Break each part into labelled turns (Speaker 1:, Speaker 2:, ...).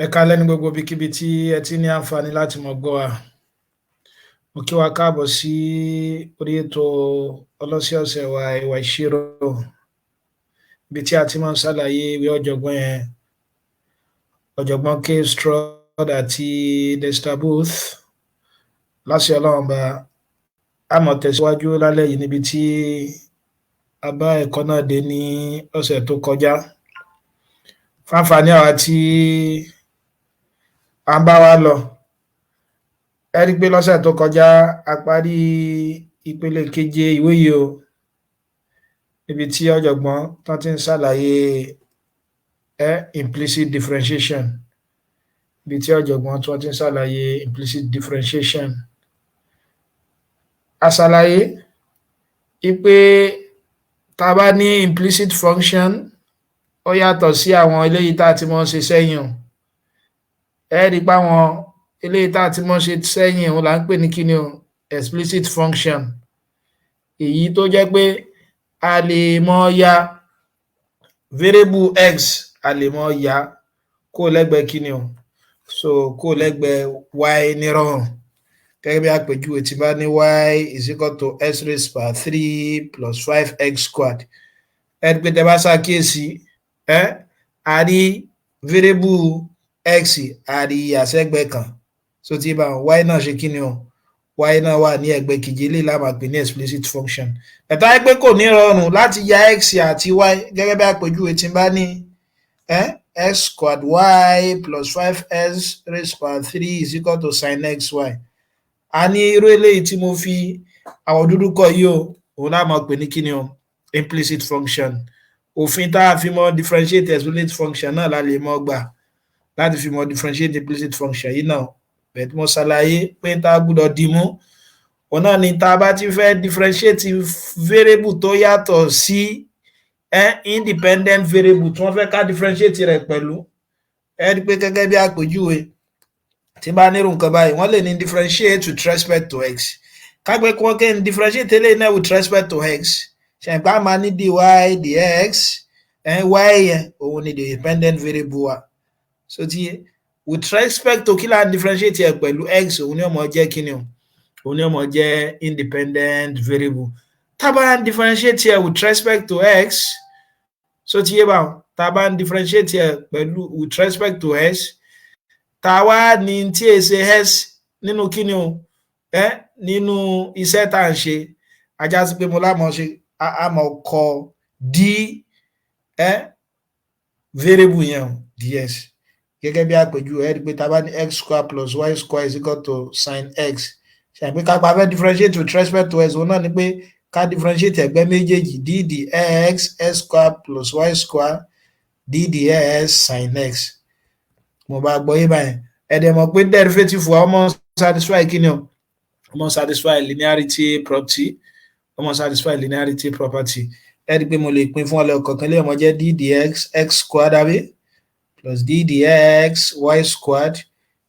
Speaker 1: Ẹ káalẹ́ ní gbogbo ibikíbi tí ẹ ti ní àǹfààní láti máa gbọ́ wa. Mo kí wa káàbọ̀ sí orí ètò ọlọ́sẹ̀ọ̀sẹ̀ wa, Ìwà Ìṣirò, ibi tí a ti máa ń ṣàlàyé ìwé ọ̀jọ̀gbọ́n yẹn, ọ̀jọ̀gbọ́n K. Stroud àti Dexter Booth. Láṣẹ Ọlọ́run Ọba, a máa tẹ̀síwájú lálẹ́ yìí níbi tí a bá ẹ̀kọ́ náà dé ní ọ̀sẹ̀ tó kọjá. Fún àǹfààní àwa tí à ń bá wa lọ, ẹ rí i pé lọ́sẹ̀ tó kọjá, a parí ìpele keje ìwé yìí o, níbi tí ọ̀jọ̀gbọ́n tán ti ń ṣàlàyé implicit differentiation, níbi tí ọ̀jọ̀gbọ́n tí wọ́n ti ń ṣàlàyé implicit differentiation. A ṣàlàyé wípé tá a bá ní implicit function, ó yàtọ̀ sí àwọn eléyìí tá a ti máa ń ṣe sẹ́yìn o. Ẹ rí i pé àwọn eléyìí tá a ti máa ń ṣe sẹ́yìn, òun là ń pè ní kíni o? Explicit function, èyí tó jẹ́ pé a lè mọ ya variable x, a lè mọ yà kúrò lẹ́gbẹ̀ẹ́ kíni o, so kúrò lẹ́gbẹ̀ẹ́ y nírọ̀rùn. Gẹ́gẹ́ bí àpèjúwe, tí bá ní y is equal to x raised by three plus five x squared, ẹ rí i pé tẹ́ bá ṣàkíyèsí, ẹ a rí variable x, a rí yà sẹ́gbẹ̀ẹ́ kan, so tí bá y náà ṣe kíni o, y náà wà ní ẹ̀gbẹ́ kejì. Eléyìí la máa pè ní explicit function. Ẹ̀tọ́ ayé pé kò ní rọrùn láti ya x àti y. Gẹ́gẹ́ bí àpèjúwe, tí n bá ní x squared y plus five x raised by three is equal to sin x y, a ní irú eléyìí tí mo fi àwọ̀ dúdú kọ yìí o, òun la máa pè ní kíni o? Implicit function. Òfin tá a fi mọ differentiate explicit function náà la lè mọ gbà láti fi mọ differentiate implicit function yìí náà. Bẹ́ẹ̀ mo ṣàlàyé pé tá a gbọ́dọ̀ dì mú, òun náà ni tá a bá ti fẹ́ differentiate variable tó yàtọ̀ sí independent variable tí wọ́n fẹ́ ká differentiate rẹ̀ pẹ̀lú. Ẹ rí i pé gẹ́gẹ́ bí àpèjúwe, tí bá nírú nǹkan báyìí, wọ́n lè ní differentiate with respect to x. Ká pé kí wọ́n kí n differentiate eléyìí náà with respect to x, ṣẹ̀ǹpá máa ní dy dx, y yẹn, òun ni the dependent variable wa. So ti with respect to kí là ń differentiate ẹ̀ pẹ̀lú x, òun ni ó máa jẹ́ kíni o? Òun ni ó máa jẹ́ independent variable. Tá a bá ń differentiate ẹ̀ with respect to x, so ti yé báwọn, tá a bá ń differentiate ẹ̀ pẹ̀lú with respect to x, tá a wá ní tí è ṣe x nínú kíni o, nínú iṣẹ́ tá à ń ṣe, a já sí pé mo lámọ̀ ṣe a mọ̀ kọ d variable yẹn dx. Gẹ́gẹ́ bí àpèjúwe, ẹ rí i pé tá a bá ní x square plus y square is equal to sin x, ṣe àpé ká pa fẹ́ differentiate with respect to x, òun náà ni pé ká differentiate ẹ̀gbẹ́ méjèèjì: d dx x square plus y square d dx sin x. Mo bá gbọ́ yé báyìí. Ẹ dẹ̀ mọ̀ pé derivative wa, ó máa satisfy kí ni o? Ó máa satisfy linearity property, ó máa satisfy linearity property. Ẹ rí i pé mo lè pín fún ọlẹ́ ọ̀kọ̀ọ̀kan lè mọ̀ jẹ́ d dx x squared, àbí, plus d dx y squared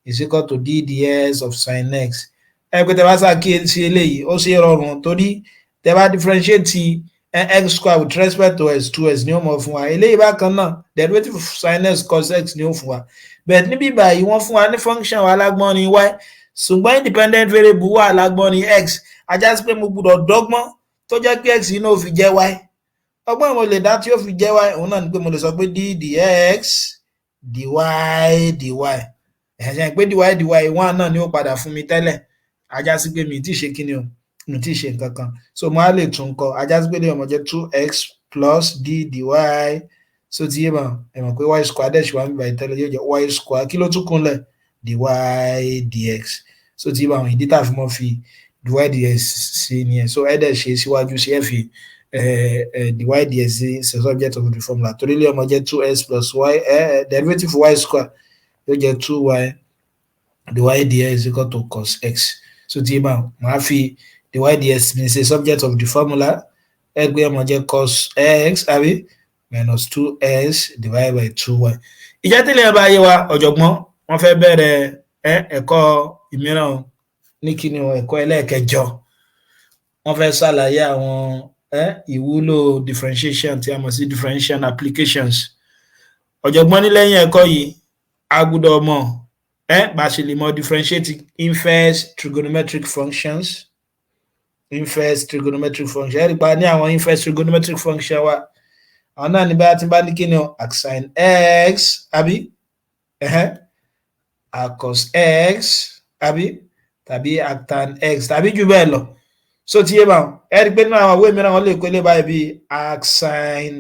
Speaker 1: is equal to d dx of sin x. Ẹ pé tẹ bá ṣàkíyèsí eléyìí, ó ṣe rọrùn torí tẹ bá differentiate x square with respect to x, two x ni ó mọ̀ fún wa. Eléyìí bákan náà, derivative of sin x, cos x ni ó fún wa. But níbí báyìí, wọ́n fún wa ní function wa lágbọ́n ní y, ṣùgbọ́n independent variable wà lágbọ́n ní x. A já sí pé mo gbọ́dọ̀ dọ́gbọ́n tó jẹ́ pé x yìí náà ó fi jẹ́ y. Ọgbọ́n mo lè dá tí ó fi jẹ́ y, òun náà ni pé mo lè sọ pé d dx dy dy, ẹ̀ṣẹ̀ pé dy dy one náà ni ó padà fún mi tẹ́lẹ̀. A já sí pé mi tí ì ṣe kíni o, mi tí ì ṣe nǹkan kan, so mo á lè tún kọ. A já sí pé lè ọmọ jẹ́ two x plus d dy. So ti yé mọ̀, ẹ mọ̀ pé y square dẹ̀ ṣì wá ń bíbá ìtẹ́lẹ̀, yóò jẹ́ y square. Kí ló tún kúnlẹ̀? Dy dx. So ti yé mọ̀, ìdí tá a fi mọ́ fi dy dx sí nìyẹn. So ẹ dẹ̀ ṣe síwájú sí, ẹ fi dy dx sí subject of the formula, torí lè ọmọ jẹ́ two x plus y, derivative y square yóò jẹ́ two y dy dx is equal to cos x. So ti yé mọ̀, màá fi dy dx ní ṣe subject of the formula. Ẹ gbé ọmọ jẹ́ cos x, àbí, minus two x divided by two y. Ìjẹ́ tẹ́lẹ̀ bá yé wa, ọ̀jọ̀gbọ́n wọ́n fẹ́ bẹ̀rẹ̀ ẹ̀kọ́ ìmíràn ní kíni o? Ẹ̀kọ́ ẹlẹ́ẹ̀kẹjọ. Wọ́n fẹ́ ṣàlàyé àwọn ìwúlò differentiation tí a mọ̀ sí differential applications. Ọ̀jọ̀gbọ́n ní lẹ́yìn ẹ̀kọ́ yìí, A gbọ́dọ̀ mọ̀ bá ṣe lè mọ differentiate inverse trigonometric functions. Inverse trigonometric function, ẹ rí pa ní àwọn inverse trigonometric function wa, àwọn náà ní bá ti bá ní kí ni o, arcsin x, àbí arccos x, àbí tàbí arctan x, tàbí jù bẹ́ẹ̀ lọ. So ti yé báwọn, ẹ rí i pé nínú àwọn ìwé mìíràn, wọ́n lè kó lè báyìí bíi arcsin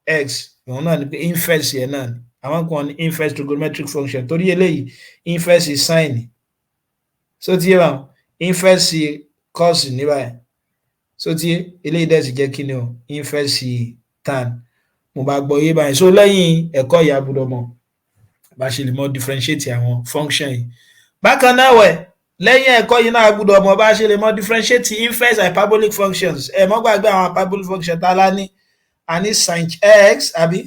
Speaker 1: x. Òun náà ni pé inverse yẹn náà ni àwọn kan ní inverse trigonometric function, torí eléyìí inverse sin. So ti yé báwọn, inverse cos ní báyìí. So ti yé, eléyìí dẹ̀ sì jẹ́ kí ni o, inverse tan. Mo bá gbọ́ yé báyìí. So lẹ́yìn ẹ̀kọ́ yìí, a gbọ́dọ̀ mọ̀ bá ṣe lè mọ differentiate àwọn function yìí. Bákan náà wẹ̀, lẹ́yìn ẹ̀kọ́ yìí náà, a gbọ́dọ̀ mọ̀ bá ṣe lè mọ differentiate inverse hyperbolic functions. Ẹ mọ́ gbàgbé àwọn hyperbolic function tá a lá ní. A ní sinh x, àbí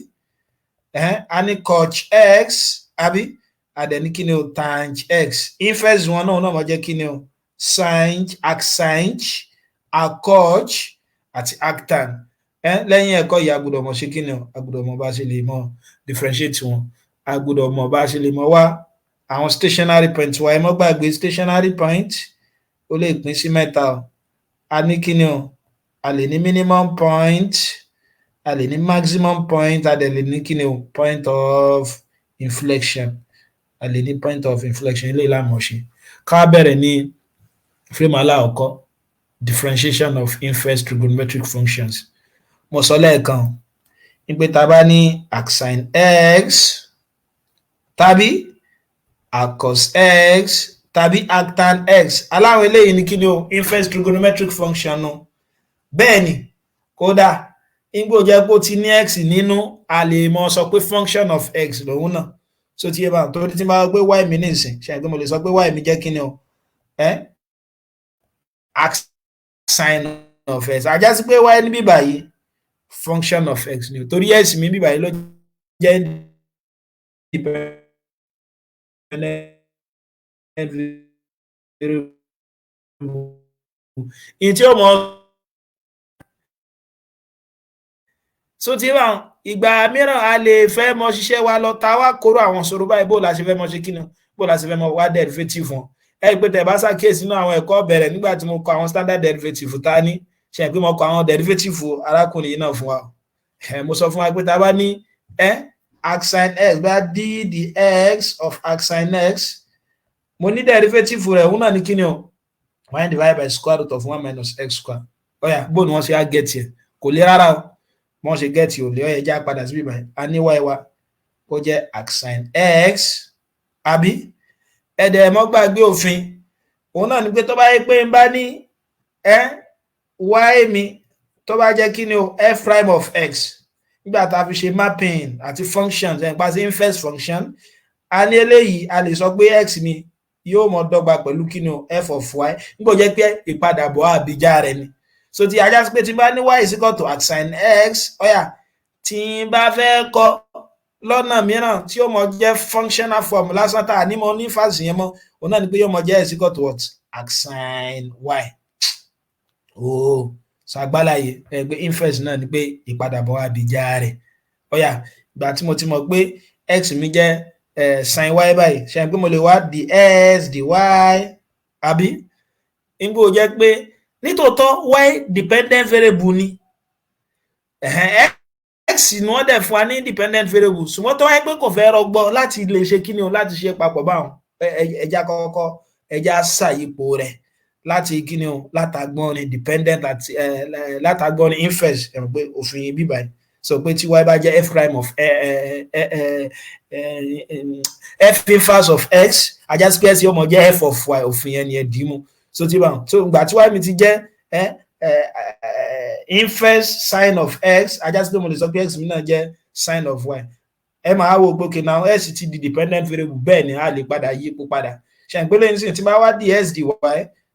Speaker 1: a ní cosh x, àbí a dẹ̀ ní kí ni o, tanh x. Inverse wọn náà mọ̀ jẹ́ kí ni o, sinh, arcsinh, arccosh àti arctan. Lẹ́yìn ẹ̀kọ́ yìí, a gbọ́dọ̀ mọ̀ ṣe kí ni o, a gbọ́dọ̀ mọ̀ bá ṣe lè mọ̀ differentiate wọn. A gbọ́dọ̀ mọ̀ bá ṣe lè mọ̀ wá àwọn stationary point wa. Ẹ mọ́ gbàgbé, stationary point ó lè pín sí mẹ́ta o. A ní kí ni o, a lè ní minimum point, a lè ní maximum point, a dẹ̀ lè ní kí ni o, point of inflection. A lè ní point of inflection. Eléyìí la mọ̀ ṣe. Ká bẹ̀rẹ̀ ní frame alákọ̀ọ́kọ́, differentiation of inverse trigonometric functions. Mo sọ lẹ́ẹ̀kan wípé tá a bá ní arcsin x tàbí arccos x tàbí arctan x, aláwọn eléyìí ní kí ni o, inverse trigonometric function nù. Bẹ́ẹ̀ ni, kódà nígbò jẹ́ pé ó ti ní x nínú, a lè mọ sọ pé function of x lòun náà. So ti yé báwọn, torí tí n bá gbé y mi nísìn, ṣe pé mo lè sọ pé y mi jẹ́ kí ni o, arcsin of x. Á já sí pé y ní bíbà yìí, function of x ni o, torí x mi bíbà yìí ló jẹ́ independent variable. Ìyí tí ó mọ so ti bá ìgbà mìíràn, a lè fẹ́ mọ ṣiṣẹ́ wa lọ, ta wá kóró àwọn ìṣòro báyìí, bó la ṣe fẹ́ mọ ṣe kí ni, bó la ṣe fẹ́ mọ wá derivative wọn. Ẹ pé tẹ́ bá ṣàkíyèsí nínú àwọn ẹ̀kọ́ bẹ̀rẹ̀, nígbà tí mo kọ àwọn standard derivative ta ní ṣe pé mo kọ àwọn derivative arákùnrin yìí náà fún wa. Mo sọ fún wa pé tá a bá ní arcsin x, bá d dx of arcsin x, mo ní derivative rẹ̀, òun náà ní kí ni o, one divided by square root of one minus x square. Ọ̀yà, bó ni wọ́n ṣe á get ẹ̀? Kò lè rárá o. Wọ́n ṣe get ò lè. Ọ̀yà, já padà síbí báyìí. A ní y wa kó jẹ́ arcsin x, àbí? Ẹ̀dẹ̀ mọ́ gbàgbé òfin, òun náà ni pé tó bá yẹ pé n bá ní y mi tó bá jẹ́ kí ni o, f prime of x, nígbà tá a fi ṣe mapping àti functions ẹ̀ pa sí inverse function, a ní eléyìí, a lè sọ pé x mi yóò mọ dọ́gba pẹ̀lú kí ni o, f of y, nígbà jẹ́ pé ìpadàbọ̀ àbíjà rẹ̀ ni. So ti á já sí pé tí n bá ní y is equal to arcsin x, ọ̀yà, tí n bá fẹ́ kọ lọ́nà mìíràn tí ó mọ jẹ́ functional form lásán, tá a ní mọ ní fásitì yẹn mọ́, òun náà ni pé yóò mọ jẹ́ is equal to what? Arcsin y. Ooo, ṣàgbálàyé ẹ pé inverse náà ni pé ìpadàbọ̀ àbíjà rẹ̀. Ọ̀yà, ìgbà tí mo ti mọ̀ pé x mi jẹ́ sin y báyìí, ṣe pé mo lè wá dx dy, àbí? Nígbà ó jẹ́ pé nítòótọ́ y dependent variable ni, x ni wọ́n dẹ̀ fún wa ní independent variable, ṣùgbọ́n tó wáyé pé kò fẹ́ rọgbọ láti lè ṣe kíni o, láti ṣe papọ̀ báwọn, ẹja kọ́kọ́ ẹja ṣàyípo rẹ̀ láti kíni o, látàgbọ́n ní dependent àti látàgbọ́n ní inverse. Ẹ̀rọ pé òfin bíbá yìí sọ pé tí y bá jẹ́ f prime of f inverse of x, á já sí pé x yóò mọ jẹ́ f of y. Òfin yẹn ni ẹ dì í mú. So tí báwọn, so ìgbà tí y mi ti jẹ́ inverse sin of x, á já sí pé mo lè sọ pé x mi náà jẹ́ sin of y. Ẹ máa wo pé okay, now x ti di dependent variable. Bẹ́ẹ̀ ni, a lè padà yí ipò padà. Ṣe ń pé lẹ́yìn sí tí bá wá dx dy,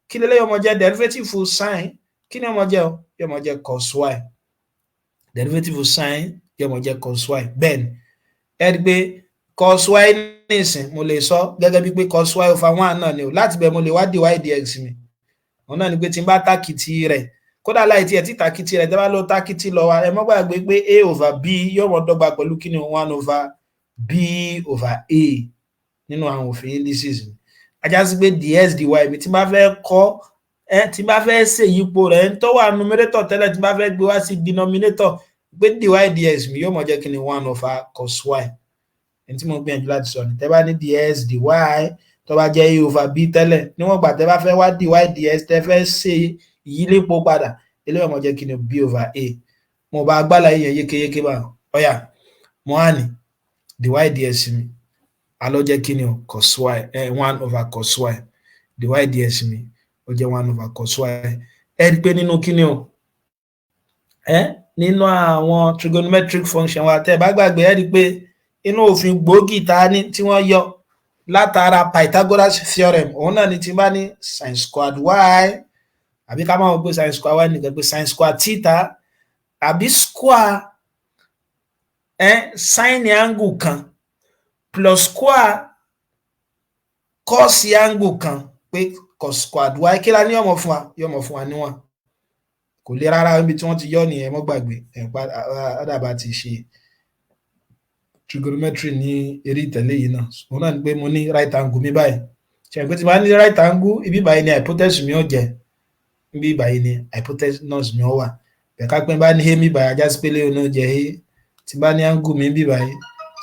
Speaker 1: kí lélẹ́yìn ọmọ jẹ́? Derivative sin, kí ni ọmọ jẹ́ o? Yóò mọ jẹ́ cos y. Derivative sin yóò mọ jẹ́ cos y. Bẹ́ẹ̀ ni, ẹ rí i pé cos y nísìn, mo lè sọ gẹ́gẹ́ bí pé cos y over one náà ni o. Láti bẹ̀, mo lè wá dy dx mi. Òun náà ni pé tí n bá tákìtì rẹ̀, kódà láì tiẹ̀ tí tákìtì rẹ̀, tẹ́ bá lọ tákìtì lọ wa, ẹ mọ́ gbàgbé pé a over b yóò mọ dọ́gba pẹ̀lú kí ni? One over b over a. Nínú àwọn òfin indices ni a já sí pé dx dy mi, tí n bá fẹ́ kọ́ ẹ, tí n bá fẹ́ ṣèyípo rẹ̀, ń tó wà numerator tẹ́lẹ̀, tí n bá fẹ́ gbé wá sí denominator, pé dy dx mi yóò mọ jẹ́ kí ni? One over cos y. Ẹni tí mo gbìyànjú láti sọ ni, tẹ́ bá ní dx dy tó bá jẹ́ a over b tẹ́lẹ̀, níwọ̀n gbà tẹ́ bá fẹ́ wá dy dx, tẹ́ fẹ́ ṣe ìyílépo padà, eléyìí ó máa jẹ́ kí ni? B over a. Mo bá gbálà yẹn yékéyéké bá. Ọ̀yà, mo á ní dy dx mi alọ́ jẹ́ kí ni o? Cos y, one over cos y. Dy dx mi, ó jẹ́ one over cos y. Ẹ rí i pé nínú kí ni o, ẹ nínú àwọn trigonometric function wa, tẹ́ ẹ bá gbàgbé, ẹ rí i pé inú òfin gbòógì tá a ní tí wọ́n yọ látara Pythagoras theorem, òun náà ni tí n bá ní sin squared y, àbí ká máa wọ pé sin square y nìkan, pé sin square theta, àbí square sin angle kan plus square cos angle kan, pé cos squared y, kí la ní ọmọ fún wa? Yọmọ fún wa níwọ̀n. Kò le rárá. Níbi tí wọ́n ti yọ nìyẹn. Mọ́ gbàgbé ẹ̀pá àdàbà ti ṣe trigonometry ní eré ìtẹ̀lé yìí náà. Òun náà ni pé mo ní right angle mi báyìí. Ṣe pé tí mo bá ní right angle, ibi báyìí ni hypotenuse mi ó jẹ́, ibi báyìí ni hypotenuse mi ó wà. Bẹ̀ká pé bá ní a mi báyìí, a já sí pé eléyìí náà jẹ́ a. Tí bá ní angle mi bí báyìí,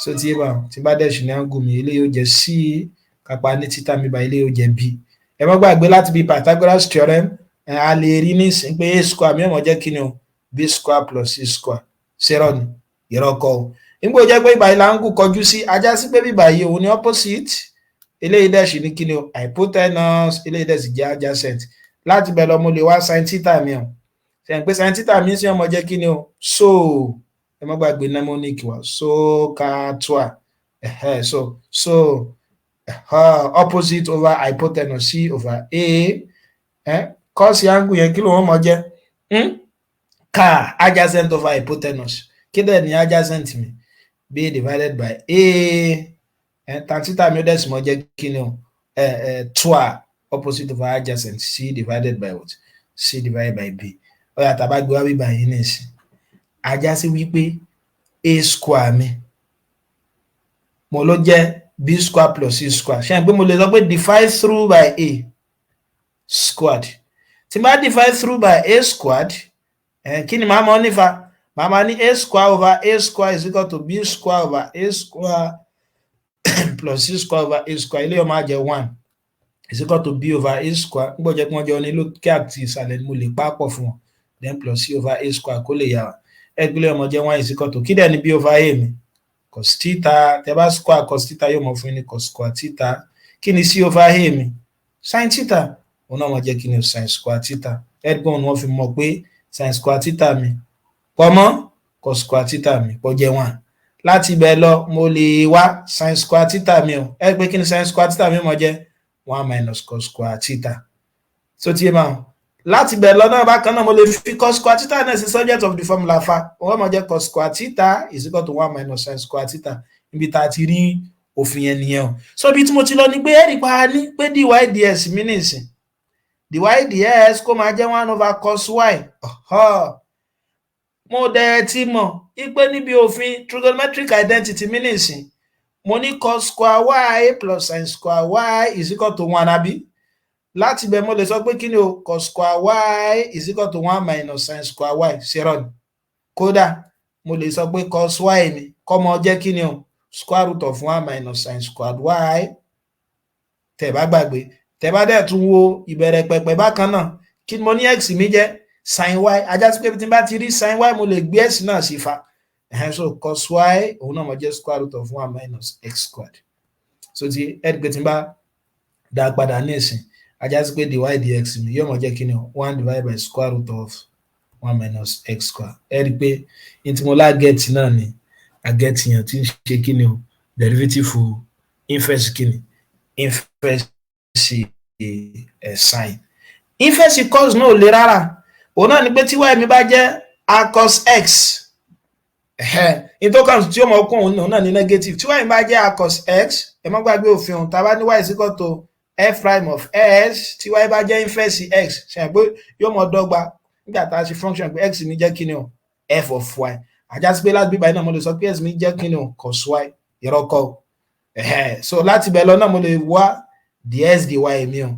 Speaker 1: so tí yé bá, tí bá dẹ̀ sì ní angle mi, eléyìí ó jẹ́ c. Kápá ní theta mi báyìí, eléyìí ó jẹ́ b. Ẹ má gbàgbé, láti bí Pythagoras theorem, a lè rí nísìnyí pé a square mi ó máa jẹ́ kí ni o? B square plus c square. Ṣé ni irọ́ kọ́ o? Nígbà ó jẹ́ pé ìbàyìí là ń gùn kọjú sí, a já sí pé bíbàyìí òun ni opposite, eléyìí dẹ̀ sì ní kí ni o? Hypotenuse. Eléyìí dẹ̀ sì jẹ́ adjacent. Láti bẹ̀ lọ, mo lè wá sin theta mi o. Ṣe pé sin theta mi sì ọmọ jẹ́ kí ni o? So ẹ má gbàgbé mnemonic wa, SOHCAHTOA. So opposite over hypotenuse, c over a. Cos angle yẹn, kí ló wọ́n mọ̀ jẹ́? Car, adjacent over hypotenuse. Kí dẹ̀ ní adjacent mi? B divided by a. Tan theta mi ó dẹ̀ sì mọ̀ jẹ́ kí ni o? Toa, opposite over adjacent, c divided by what? C divided by b. Ó yá, tá bá gbé wá bíbá yìí nìsín, a já sí wípé a square mi mo ló jẹ́ b square plus c square. Ṣé pé mo lè sọ pé divide through by a squared? Tí n bá divide through by a squared, kí ni màá mọ̀ nífa? Màá máa ní a square over a square is equal to b square over a square plus c square over a square. Eléyìí ó máa jẹ́ one is equal to b over a square. Nígbà jẹ́ pé wọ́n jọ ní lókè àti ìsàlẹ̀ ni mo lè papọ̀ fún wọn, then plus c over a square, kó lè yà wá. Ẹgbẹ́ ọmọ jẹ́ one is equal to, kí dẹ̀ ni b over a mi? Cos theta. Tẹ́ bá square cos theta, yóò mọ̀ fún yín ní cos square theta. Kí ni c over a mi? Sin theta. Òun náà mọ̀ jẹ́ kí ni? Sin square theta. Ẹ̀gbọ́n ni wọ́n fi mọ̀ pé sin square theta mi pọ̀ mọ́ cos square theta mi pọ̀ jẹ́ one. Láti ibẹ̀ lọ, mo lè wá sin square theta mi o. Ẹ pé kí ni sin square theta mi mọ̀ jẹ́? One minus cos square theta. So tí ẹ máa láti ibẹ̀ lọ náà, bákan náà, mo lè fi cos square theta náà sí subject of the formula fa. Wọ́n mọ̀ jẹ́ cos square theta is equal to one minus sin square theta. Níbi tá a ti rí òfin yẹn nìyẹn o. So ibi tí mo ti lọ ni pé ẹ̀rí pa ní pé dy dx mi nìsín, dy dx kó máa jẹ́ one over cos y. Mo dẹ̀ ti mọ̀ wípé níbi òfin trigonometric identity mi nìsín, mo ní cos square y plus sin square y is equal to one, àbí? Láti ibẹ̀, mo lè sọ pé kí ni o? Cos square y is equal to one minus sin square y. Ṣerọ ni? Kódà, mo lè sọ pé cos y mi kó máa jẹ́ kí ni o? Square root of one minus sin square y. Tẹ́ bá gbàgbé, tẹ́ bá dẹ̀ tún wo ìbẹ̀rẹ̀ pẹ̀pẹ̀ bákan náà, kí ni mo ní x mi jẹ́? Sin y. A já sí pé tí n bá ti rí sin y, mo lè gbé x náà sí fa. So cos y, òun náà mo jẹ́ square root of one minus x squared. So ti ẹ pé tí n bá dá padà ní ìsìn, a já sí pé dy dx mi yóò mọ jẹ́ kí ni o? One divided by square root of one minus x square. Ẹ rí i pé ní tí mo lá get náà ni a get yẹn, tí ń ṣe kí ni o? Derivative inverse kí ni? Inverse sin. Inverse cos náà ò le rárá. Òun náà ni pé tí y mi bá jẹ́ arc cos x, ní tó kàn tí ó mọ̀ kún òun náà ní negative. Tí y mi bá jẹ́ arc cos x, ẹ má gbàgbé òfin òun, tá a bá ní y is equal to f prime of x, tí y bá jẹ́ inverse x, ṣe pé yóò mọ dọ́gba nígbà tá a ṣe function pé x mi jẹ́ kí ni o? F of y. A já sí pé láti bíbáyìí náà, mo lè sọ pé x mi jẹ́ kí ni o? Cos y. Irọ́ kọ́ o. Ẹ̀hẹ́, so láti bẹ̀ lọ náà, mo lè wá dx dy mi o.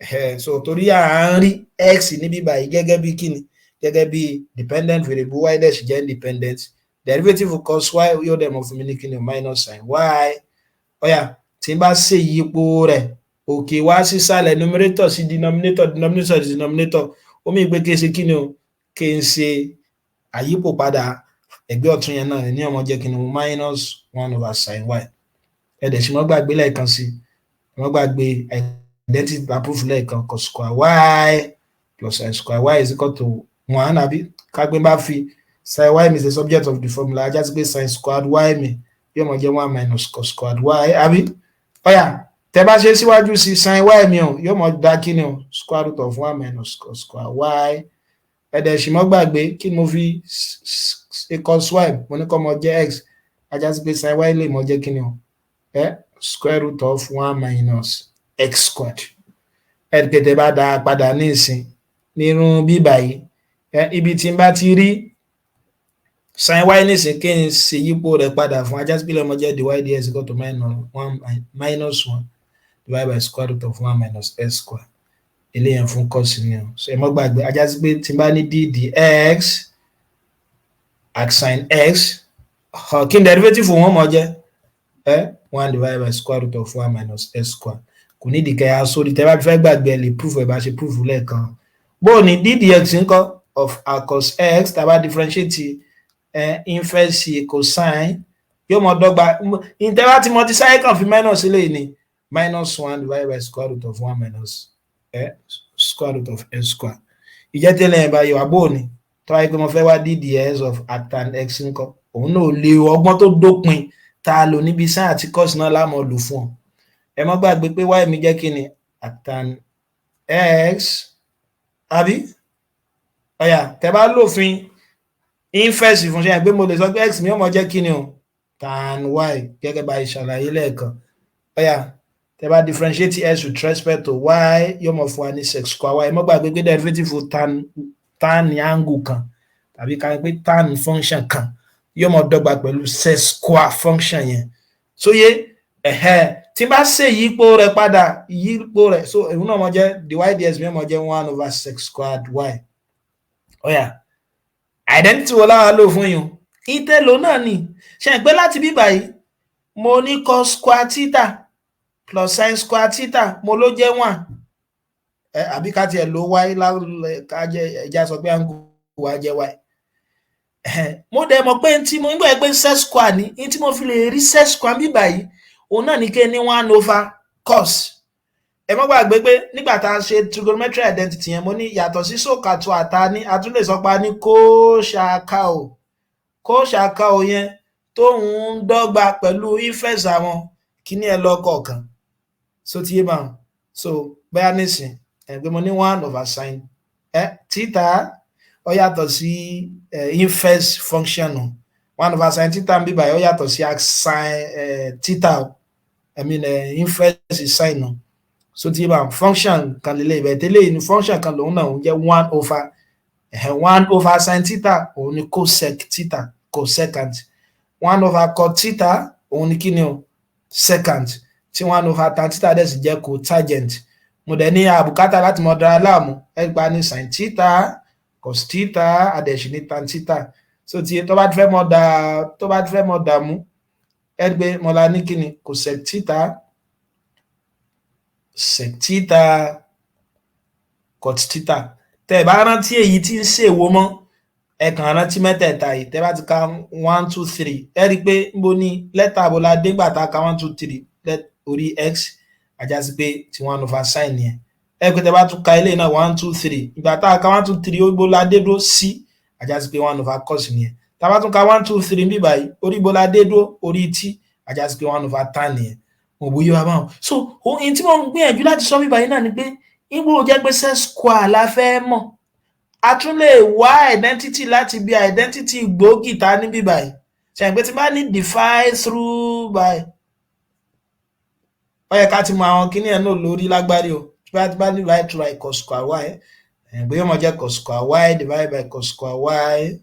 Speaker 1: Ẹ̀hẹ́, so torí à ń rí x níbí báyìí gẹ́gẹ́ bí kíni? Gẹ́gẹ́ bí dependent variable, y dẹ̀ sì jẹ́ independent. Derivative cos y yóò dẹ̀ mọ̀ fún mi ní kíni o? Minus sin y. Ó yá, tí n bá ṣe ìyípo rẹ̀, òkè wá sísàlẹ̀, numerator sí denominator, denominator sí denominator, ó mì pé kí n ṣe kíni o? Kí n ṣe àyípo padà ẹgbẹ́ ọ̀tún yẹn náà ní ọmọ jẹ́ kíni o? Minus one over sin y. Ẹ dẹ̀ sì mọ́ gbàgbé lẹ́ẹ̀kan sí, mọ́ gbàgbé identity ta proof lẹ́ẹ̀kan: cos square y plus sin square y is equal to one, àbí? Ká pé bá fi sin y mi is the subject of the formula, á já sí pé sin squared y mi yóò mọ jẹ́ one minus cos squared y, àbí? Ó yá, tẹ bá ṣe síwájú sí, sin y mi o yóò mọ dá kíni o? Square root of one minus cos square y. Ẹ dẹ̀ sì mọ́ gbàgbé kí ni mo fi ṣe cos y. Mo ní kó mọ jẹ́ x, á já sí pé sin y lè mọ jẹ́ kíni o? Square root of one minus x squared. Ẹ pé tẹ bá dá a padà ní ìsìn nírú bíbà yìí, ibi tí n bá ti rí sin y nísìn, kí n ṣe yípo rẹ̀ padà fún, á já sí pé lọ́mọ jẹ́ dy dx equal to minus one, minus one divided by square root of one minus x square. Eléyẹn fún cos ni o. So ẹ mọ́ gbàgbé, á já sí pé tí n bá ní d dx arcsin x, kí n derivative wọn mọ̀ jẹ́ one divided by square root of one minus x square. Kò ní ìdíkẹ́ ya sórí. Tẹ́ bá fẹ́ gbàgbé, ẹ lè proof ẹ bá ṣe proof lẹ́ẹ̀kan. Bó ní d dx ńkọ́ of cos x? Tá a bá differentiate inverse cosine, yóò mọ dọ́gba. Ìtẹ́ bá ti mọ ti sáyé, kàn fi minus sílẹ̀ ní minus one divided by square root of one minus square root of x square. Ìjẹ́ tẹ́lẹ̀ yẹn bá yọ àbó ni tó wáyé pé mo fẹ́ wá d dx of arctan x ńkọ́? Òun náà lè ọgbọ́n tó dópin tá a lò níbi sin àti cos náà lámọ̀ lò fún ọ. Ẹ má gbàgbé pé y mi jẹ́ kí ni? Arctan x, àbí? Ó yá, tẹ́ bá lòfin inverse fún ṣe pé mo lè sọ pé x mi ó mọ jẹ́ kí ni o? Tan y, gẹ́gẹ́ bá ìṣàlàyé lẹ́ẹ̀kan. Ó yá, tẹ́ bá differentiate x with respect to y, yóò mọ fún wa ní sec square y. Ẹ má gbàgbé pé derivative tan, tan ní angle kan, tàbí ká pé tan function kan, yóò mọ dọ́gba pẹ̀lú sec square function yẹn. Sóyè ẹ̀hẹ́, tí n bá ṣe ìyípo rẹ̀ padà, ìyípo rẹ̀, so èyí náà mọ jẹ́ dy dx mi mọ jẹ́ one over sec squared y. Ó yá, identity wo láwa lò fún yín? Ìtẹ̀lò náà ni ṣe pé láti bí báyìí, mo ní cos square theta plus sin square theta, mo ló jẹ́ one ẹ, àbí? Ká tiẹ̀ lo y, ká jẹ́ ẹja sọ pé angle wa jẹ́ y. Mo dẹ̀ mọ̀ pé tí mo ń gbà pé sec square ní ní tí mo fi lè rí sec square bí báyìí, òun náà ní kí ní one over cos. Ẹ má gbàgbé pé nígbà tá a ṣe trigonometry identity yẹn, mo ní yàtọ̀ sí SOHCAHTOA àta ní, a tún lè sọ pa ní COSHCAHO. COSHCAHO yẹn tóun ń dọ́gba pẹ̀lú inverse àwọn kíní ẹ lọ́kọ̀ọ̀kan. So ti yé báwọn. So bóyá nísìn ẹ pé mo ní one over sin theta, ó yàtọ̀ sí inverse function one over sin theta ń bí báyìí, ó yàtọ̀ sí sin theta, I mean inverse sin nù. So ti yé báwọn, function kan lélẹ̀ ìbẹ̀ tẹ́lẹ̀ ní function kan lòun náà ń jẹ́ one over one over sin theta, òun ni cosec theta, cosecant. One over cot theta, òun ni kíni o? Secant. Tí one over tan theta dẹ̀ sì jẹ́ cotangent. Mo dẹ̀ ní àbùkátà láti mọ dára láàmú. Ẹ gba ní sin theta, cos theta, a dẹ̀ sì ní tan theta. So tí tó bá ti fẹ́ mọ dà, tó bá ti fẹ́ mọ dààmú, ẹ gbé mo la ní kíni? Cosec theta, sec theta, cot theta. Tẹ́ ẹ bá rántí èyí tí ń ṣèwọ mọ́, ẹ kàn rántí mẹ́tẹ̀ẹ̀ta yìí. Tẹ́ bá ti ka one, two, three, ẹ rí i pé níbo ni lẹ́tà àbò la dé gbà tá a ka one, two, three orí x? Á já sí pé tí one over sin yẹn. Ẹ pé tẹ́ bá tún ka ilé náà, one, two, three, ìgbà tá a ka one, two, three, ó gbó la dé dúró sí? Á já sí pé one over cos nìyẹn. Tá a bá tún ka one, two, three níbí báyìí, orí ibo la dé dúró? Orí t, á já sí pé one over tan nìyẹn. Mo bóyá wa báwọn. So ohun tí mo ń gbìyànjú láti sọ bíbáyìí náà ni pé ìgbò jẹ́ pé sec square la fẹ́ mọ̀, a tún lè wá identity láti bí identity gbòógì ta ní bíbáyìí. Ṣe pé tí bá ní divide through by, ó yẹ ká ti mọ àwọn kíní ẹ̀ náà lórí lágbárí o. Tí bá ní divide through by cos square y, ẹ̀ bóyá ó máa jẹ́ cos square y divided by cos square y.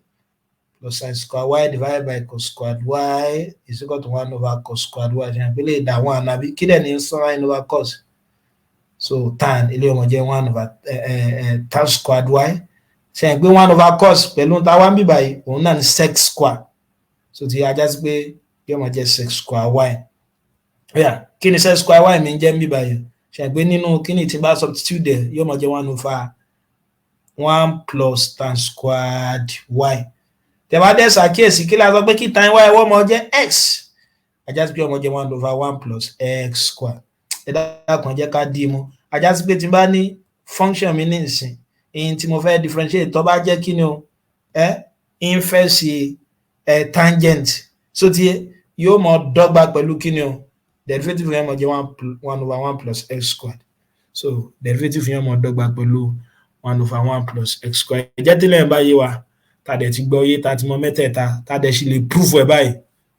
Speaker 1: Plus sin square y divided by cos squared y is equal to one over cos squared y. Ṣe àpẹẹrẹ ìdá one, àbí? Kí dẹ̀ ní sin over cos? So tan ilé ọmọ jẹ́ one over tan squared y. Ṣe àpé one over cos pẹ̀lú ta wá ń bíbà yìí, òun náà ní sec square. So ti ajá sí pé yóò máa jẹ́ sec square y. Yeah. Kí ni sec square y mi ń jẹ́ ń bíbà yìí? Ṣe àpé nínú kí ni tí n bá substitute dẹ̀, yóò máa jẹ́ one over one plus tan squared y. Tẹ́ bá dẹ̀ ṣàkíyèsí, kí la sọ pé kí tan y wọ́n mọ jẹ́? X. Ajá sí pé ọmọ jẹ́ one over one plus x square. Ẹ dákun, jẹ́ ká dì í mú. Ajá sí pé tí n bá ní function mi ní ìsìn ìyìn tí mo fẹ́ differentiate, tó bá jẹ́ kí ni o, ẹ inverse ẹ tangent, so ti yóò mọ dọ́gba pẹ̀lú kí ni o? Derivative yẹn mọ jẹ́ one over one plus x squared. So derivative yẹn mọ dọ́gba pẹ̀lú one over one plus x squared. Ìjẹ́ tí lẹ́yìn bá yé wa, tá a dẹ̀ ti gbọ́ yé, tá a ti mọ mẹ́tẹ̀ẹ̀ta, tá a dẹ̀ sì lè proof ẹ̀ báyìí,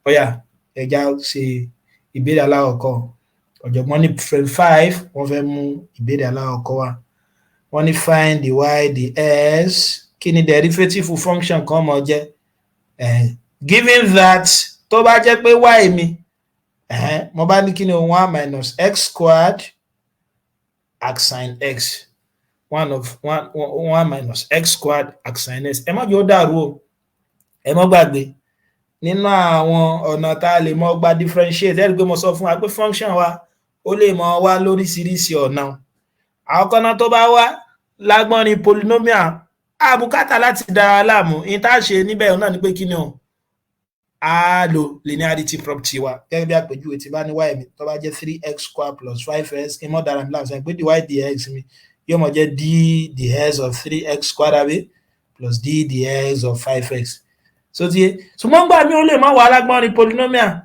Speaker 1: ó yá, ẹ já ṣe ìbéèrè alákọ̀ọ́kọ́. Ọ̀jọ̀gbọ́n ní frame 5, wọ́n fẹ́ mú ìbéèrè alákọ̀ọ́kọ́ wá. Wọ́n ní find the y, the x. Kí ni derivative function kan mọ̀ jẹ́ given that tó bá jẹ́ pé y mi, mo bá ní kí ni? One minus x squared arcsine x, one of one one minus x squared arcsine x. Ẹ má jẹ́ ó dàrú o. Ẹ má gbàgbé nínú àwọn ọ̀nà tá a lè mọ gba differentiate. Ẹ rí i pé mo sọ fún wa pé function wa, ó lè mọ wá lóríṣiríṣi ọ̀nà. Àwọn kan náà tó bá wá lágbọ́nrin polynomial, àbùkátà láti dára láàmú. Ní tá a ṣe níbẹ̀ náà ni pé kí ni o? A lo linearity property wa. Gẹ́gẹ́ bí àpèjúwe, tí bá ní y mi tó bá jẹ́ three x square plus five x, kí n mọ̀ dára mi láàmú, sọ pé dy dx mi yóò mọ̀ jẹ́ d dx of three x square, àbí, plus d dx of five x. So ti yé. Ṣùgbọ́n gbà mí, ó lè má wà lágbọ́nrin polynomial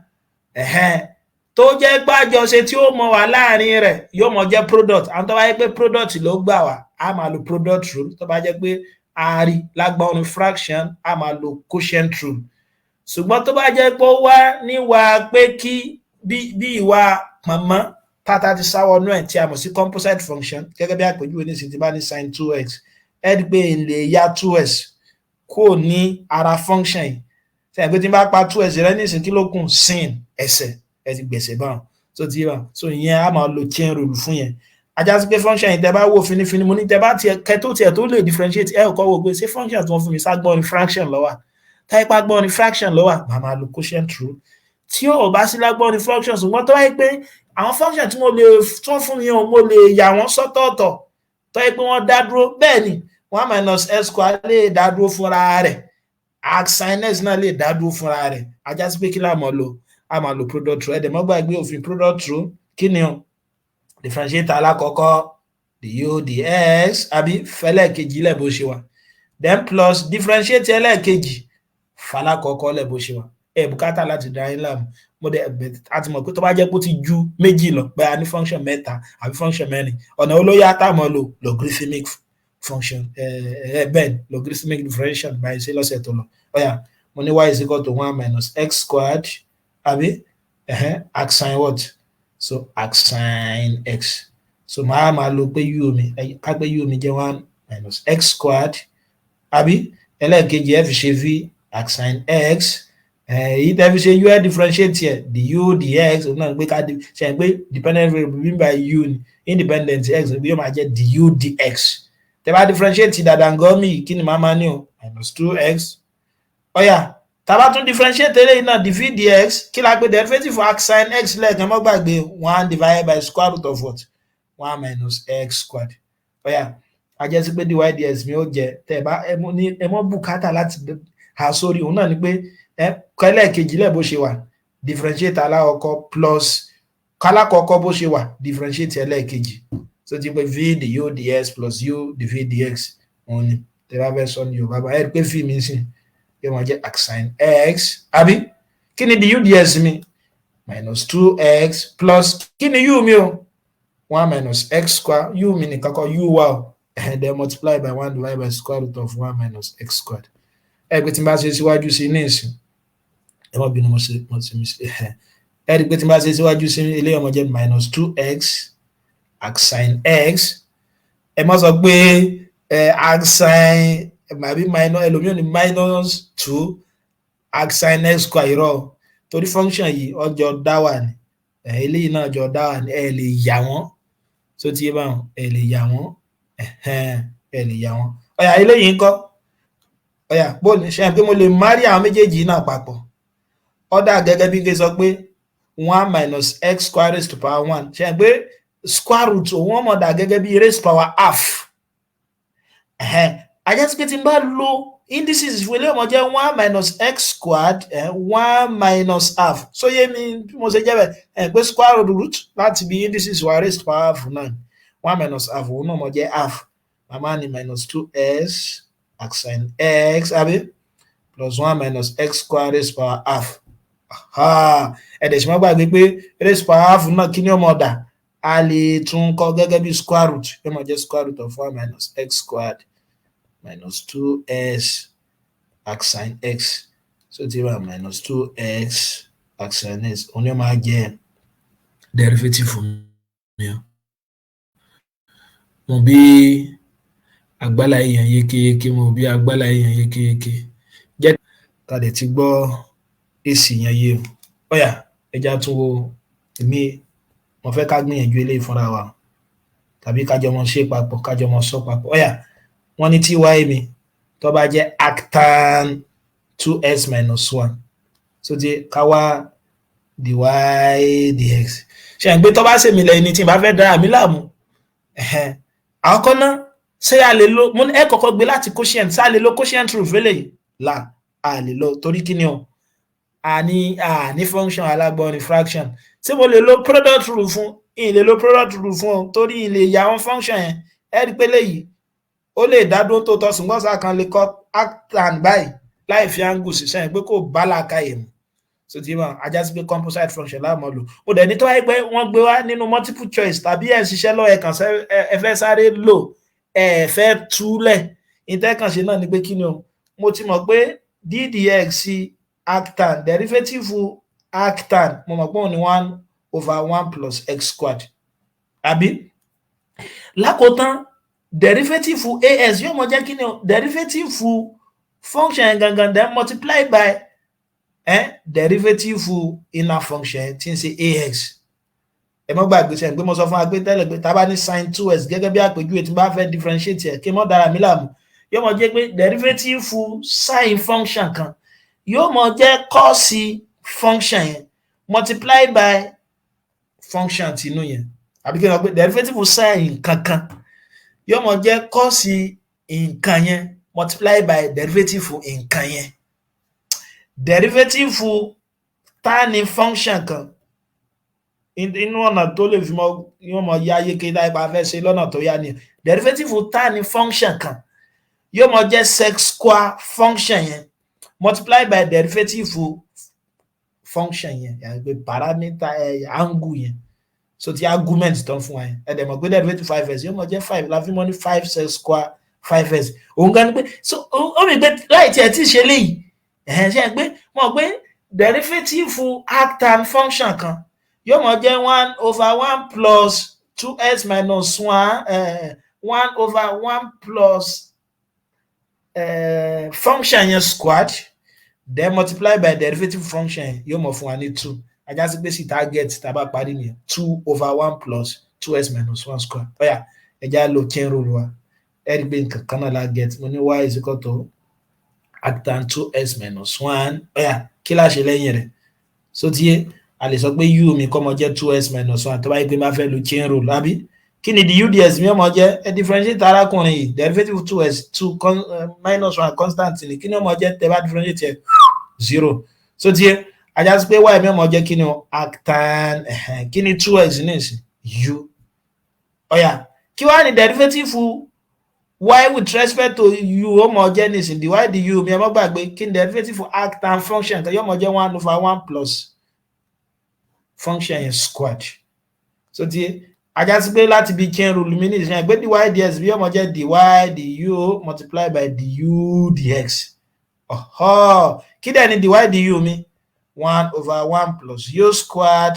Speaker 1: tó jẹ́ gbàjọṣe tí ó mọ wà láàrin rẹ̀, yóò mọ jẹ́ product. Àwọn tó bá jẹ́ pé product ló gbà wá, á máa lo product rule. Tó bá jẹ́ pé a rí lágbọ́nrin fraction, á máa lo quotient rule. Ṣùgbọ́n tó bá jẹ́ pé ó wá níwà pé kí bí ìwà pọ̀nmọ́ tata ti sáwọnú ẹ̀ tí a mọ̀ sí composite function, gẹ́gẹ́ bí àpèjúwe nísìnyí, tí bá ní sin two x, ẹ rí i pé n lè ya two x kúrò ní ara function yìí. Sẹ́yìn pé tí n bá pa two x rẹ nísìnyí, kí ló kù? Sin ẹsẹ̀ ẹ ti gbèsè báwọn tó ti bá. So ìyẹn, a máa lo chain rule fún yẹn. Ajá sí pé function yìí, tẹ bá wò finifini, mo ní tẹ bá tiẹ̀ kẹ tó tiẹ̀ tó lè differentiate, ẹ kọ́ wò pé ṣé function tí wọ́n fún mi ságbọ́n ní fraction ló wà. Táyípa gbọ́n ní fraction ló wà, màá máa lo quotient rule. Tí ò bá sí lágbọ́n ní function, ṣùgbọ́n tó wáyé pé àwọn function tí mo lè tún fún mi o, mo lè yà wọ́n sọ́tọ̀ọ̀tọ̀, tó yẹ pé wọ́n dá dúró, bẹ́ẹ̀ ni one minus x square lè dá dúró fúnra rẹ̀, arcsine x náà lè dá dúró fúnra rẹ̀, ajá sí pé kí la mọ̀ lò? A máa lo product rule. Ẹ̀dẹ̀ mọ́ gbàgbé òfin product rule. Kí ni o? Differentiate alákọ̀ọ́kọ́, du dx, àbí? Fẹlẹ́ẹ̀kejì lẹ̀ bó ṣe wà, then plus differentiate ẹlẹ́ẹ̀kejì, falákọ̀ọ́kọ́ lẹ̀ bó ṣe wà. Ẹ bùkátà láti dá yín láàmú. Mo dẹ̀ a ti mọ̀ pé tó bá jẹ́ pé ó ti ju méjì lọ, pé a ní function mẹ́ta àbí function mẹ́rin, ọ̀nà olóyè àtàmọ́ lò? Logarithmic function. Ẹ bẹ́ẹ̀, logarithmic differentiation báyìí ṣe lọ́sẹ̀ tó lọ. Ó yá, mo ní y is equal to one minus x squared, àbí, arcsine what? So arcsine x. So màá máa lo pé u mi, ká pé u mi jẹ́ one minus x squared, àbí? Ẹlẹ́ẹ̀kejì, ẹ fi ṣe v arcsine x. Èyí tẹ́ fi ṣe u, ẹ differentiate ẹ, du dx. Òun náà pé ká ṣe pé dependent variable bí by u ni, independent x yóò máa jẹ́ du dx. Tẹ́ bá differentiate dàdàngọ́mì, kí ni màá máa ní o? Minus two x. Ó yá, tá bá tún differentiate eléyìí náà, dv dx, kí la pè derivative for arcsine x lẹ́ẹ̀kan? Mọ́ gbàgbé, one divided by square root of what? One minus x squared. Ó yá, a jẹ́ sí pé dy dx mi ó jẹ, tẹ́ bá ẹ mọ́ bùkátà láti ha sórí, òun náà ni pé ẹ kẹlẹ́ẹ̀kejì lẹ̀ bó ṣe wà, differentiate alákọ̀ọ́kọ́ plus kálákọ̀ọ́kọ́ bó ṣe wà, differentiate ẹlẹ́ẹ̀kejì. So ti pé v du dx plus u dv dx, òun ni. Tẹ́ bá fẹ́ sọ ní Yorùbá bá, ẹ rí pé v mi sìn yóò máa jẹ́ arcsine x, àbí? Kí ni du dx mi? Minus two x plus kí ni u mi o? One minus x square. U mi nìkan kọ́, u wà o, and then multiply by one divided by square root of one minus x squared. Ẹ pé tí n bá ṣe síwájú sí ní ìsìn, ẹ má bínú, mo ṣe mistake. Ẹ rí i pé tí n bá ṣe síwájú sí, eléyìí ó máa jẹ́ minus two x arcsine x. Ẹ má sọ pé ẹ arcsine àbí minus, ẹlòmíràn ní minus two. Arcsin x square, irọ́, torí function yìí ọjọ́ dá wà ní, eléyìí náà jọ dá wà ní, ẹ lè yà wọ́n. Tó ti yé báwọn, ẹ lè yà wọ́n, ẹ lè yà wọ́n. Ó yá, eléyìí ńkọ́? Ó yá, bó ní ṣe pé mo lè marry àwọn méjèèjì náà papọ̀? Ó dà gẹ́gẹ́ bí n sọ pé one minus x square raised to power one, ṣe pé square root òun ọmọ dà gẹ́gẹ́ bí raised power half. A já sí pé tí n bá lo indices fún eléyìí, ó máa jẹ́ one minus x squared, one minus half. Sóyé mi bí mo ṣe jẹ́ bẹ́ẹ̀, pé square root láti bí indices wa raised to power half náà, one minus half òun náà máa jẹ́ half. Màmá ní minus two x arcsin x, àbí, plus one minus x square raised power half. Ẹ dẹ̀ sì má gbàgbé pé raised power half náà, kí ni ó máa dà? A lè tún kọ gẹ́gẹ́ bí square root, yóò máa jẹ́ square root of one minus x squared minus two x arcsin x. So ti wà minus two x arcsin x, òun ni ó máa jẹ́ derivative fún mi o. Mo bí agbálá èèyàn yékéyéké, mo bí agbálá èèyàn yékéyéké jẹ́ ká dẹ̀ ti gbọ́ èsì yẹn yé o. Ó yá, ẹ jẹ́ á tún wo èmi. Mo fẹ́ ká gbìyànjú eléyìí fúnra wa tàbí ká jọ mọ ṣe papọ̀, ká jọ mọ sọ papọ̀. Ó yá, wọ́n ní tí y mi tó bá jẹ́ arctan two x minus one, so ti ká wá dy dx. Ṣe ń gbé tó bá ṣèmi lẹ́yìn ní tí n bá fẹ́ dára mi láàmú? Àkọ́kọ́ náà, ṣé a lè lo, mo ní ẹ kọ́kọ́ gbé láti quotient, ṣé a lè lo quotient rule fẹ́lẹ̀ yìí? Là a lè lo, torí kí ni o? A ní function alágbọ́nrin fraction. Ṣé mo lè lo product rule fún? Ìyìn lè lo product rule fún ọ, torí ìyìn lè yà àwọn function yẹn. Ẹ rí i pé léyìí ó lè dá dúró tó tọ́, ṣùgbọ́n sáà kan lè kọ́ arctan báyìí láì fi angle sí sẹ́yìn pé kò bá làákàyè mu. So ti mọ̀, a já sí pé composite function láàmú lò. Ó dẹ̀ ní tó wáyé pé wọ́n gbé wá nínú multiple choice tàbí ẹ̀ ń ṣiṣẹ́ lọ́wọ́, ẹ̀ kàn ẹ fẹ́ sáré lò, ẹ fẹ́ túlẹ̀, ìtẹ́kànṣe náà ni pé kí ni o? Mo ti mọ̀ pé d dx arctan, derivative arctan, mo mọ̀ pé òun ni one over one plus x squared, àbí? Lákòótán, derivative ax yóò mọ jẹ́ kí ni o? Derivative function yẹn gangan, then multiply by derivative inner function tí ń ṣe ax. Ẹ mọ́ gbàgbé sẹ́yìn pé mo sọ fún wa pé tẹ́lẹ̀ pé tá a bá ní sin two x gẹ́gẹ́ bí àpèjúwe, tí n bá fẹ́ differentiate ẹ̀, kí n mọ́ dára mi láàmú, yóò mọ jẹ́ pé derivative sin function kan yóò mọ jẹ́ cos function yẹn multiply by function tinú yẹn, àbí kí n sọ pé derivative sin kankan yóò mọ jẹ́ cos nǹkan yẹn multiply by derivative nǹkan yẹn. Derivative tan function kan, inú ọ̀nà tó lè fi mọ yóò mọ yá yéké láì bá fẹ́ ṣe lọ́nà tó yá ni, derivative tan function kan yóò mọ jẹ́ sec square function yẹn multiply by derivative function yẹn, yàrá pé parameter ẹ angle yẹn. So ti argument tó ń fún wa yẹn, ẹ dẹ̀ mọ̀ pé derivative five x yóò mọ jẹ́ five, la fi mọ́ ní five sec square five x. Òun gan ni pé so ó mi pé láì tiẹ̀ tí ì ṣe léyìí, ẹ̀hẹ́n, ṣe pé mọ̀ pé derivative arctan function kan yóò mọ jẹ́ one over one plus two x minus one, one over one plus function yẹn squared, then multiply by derivative function, yóò mọ̀ fún wa ní two. A já sí pé sí target tá a bá parí nìyẹn, two over one plus two x minus one square. Ó yá, ẹ já lo chain rule wa. Ẹ rí i pé nǹkan kan náà la get. Mo ní y is equal to arctan two x minus one. Ó yá, kí la ṣe lẹ́yìn rẹ̀? So ti yé, a lè sọ pé u mi kọ́ mọ jẹ́ two x minus one, tó bá yẹ pé máa fẹ́ lo chain rule, àbí? Kí ni du dx mi ó mọ jẹ́? Ẹ differentiate arákùnrin yìí, derivative two x, two minus one constant ni. Kí ni ó mọ jẹ́ tẹ́ bá differentiate ẹ? Zero. So ti yé, a já sí pé y mi ó mọ jẹ́ kí ni o? Arctan, kí ni two x ní ìsìn? U. Ó yá, kí wá ní derivative y with respect to u ó mọ jẹ́ nísìn? Dy du mi, ẹ mọ́ gbàgbé, kí ni derivative arctan function kan yóò mọ jẹ́? One over one plus function yẹn squared. So ti a já sí pé láti bí chain rule mi ní ìsìn pé dy dx bí yóò mọ jẹ́ dy du multiply by du dx. Ọ̀họ́, kí dẹ̀ ni dy du mi? One over one plus u squared.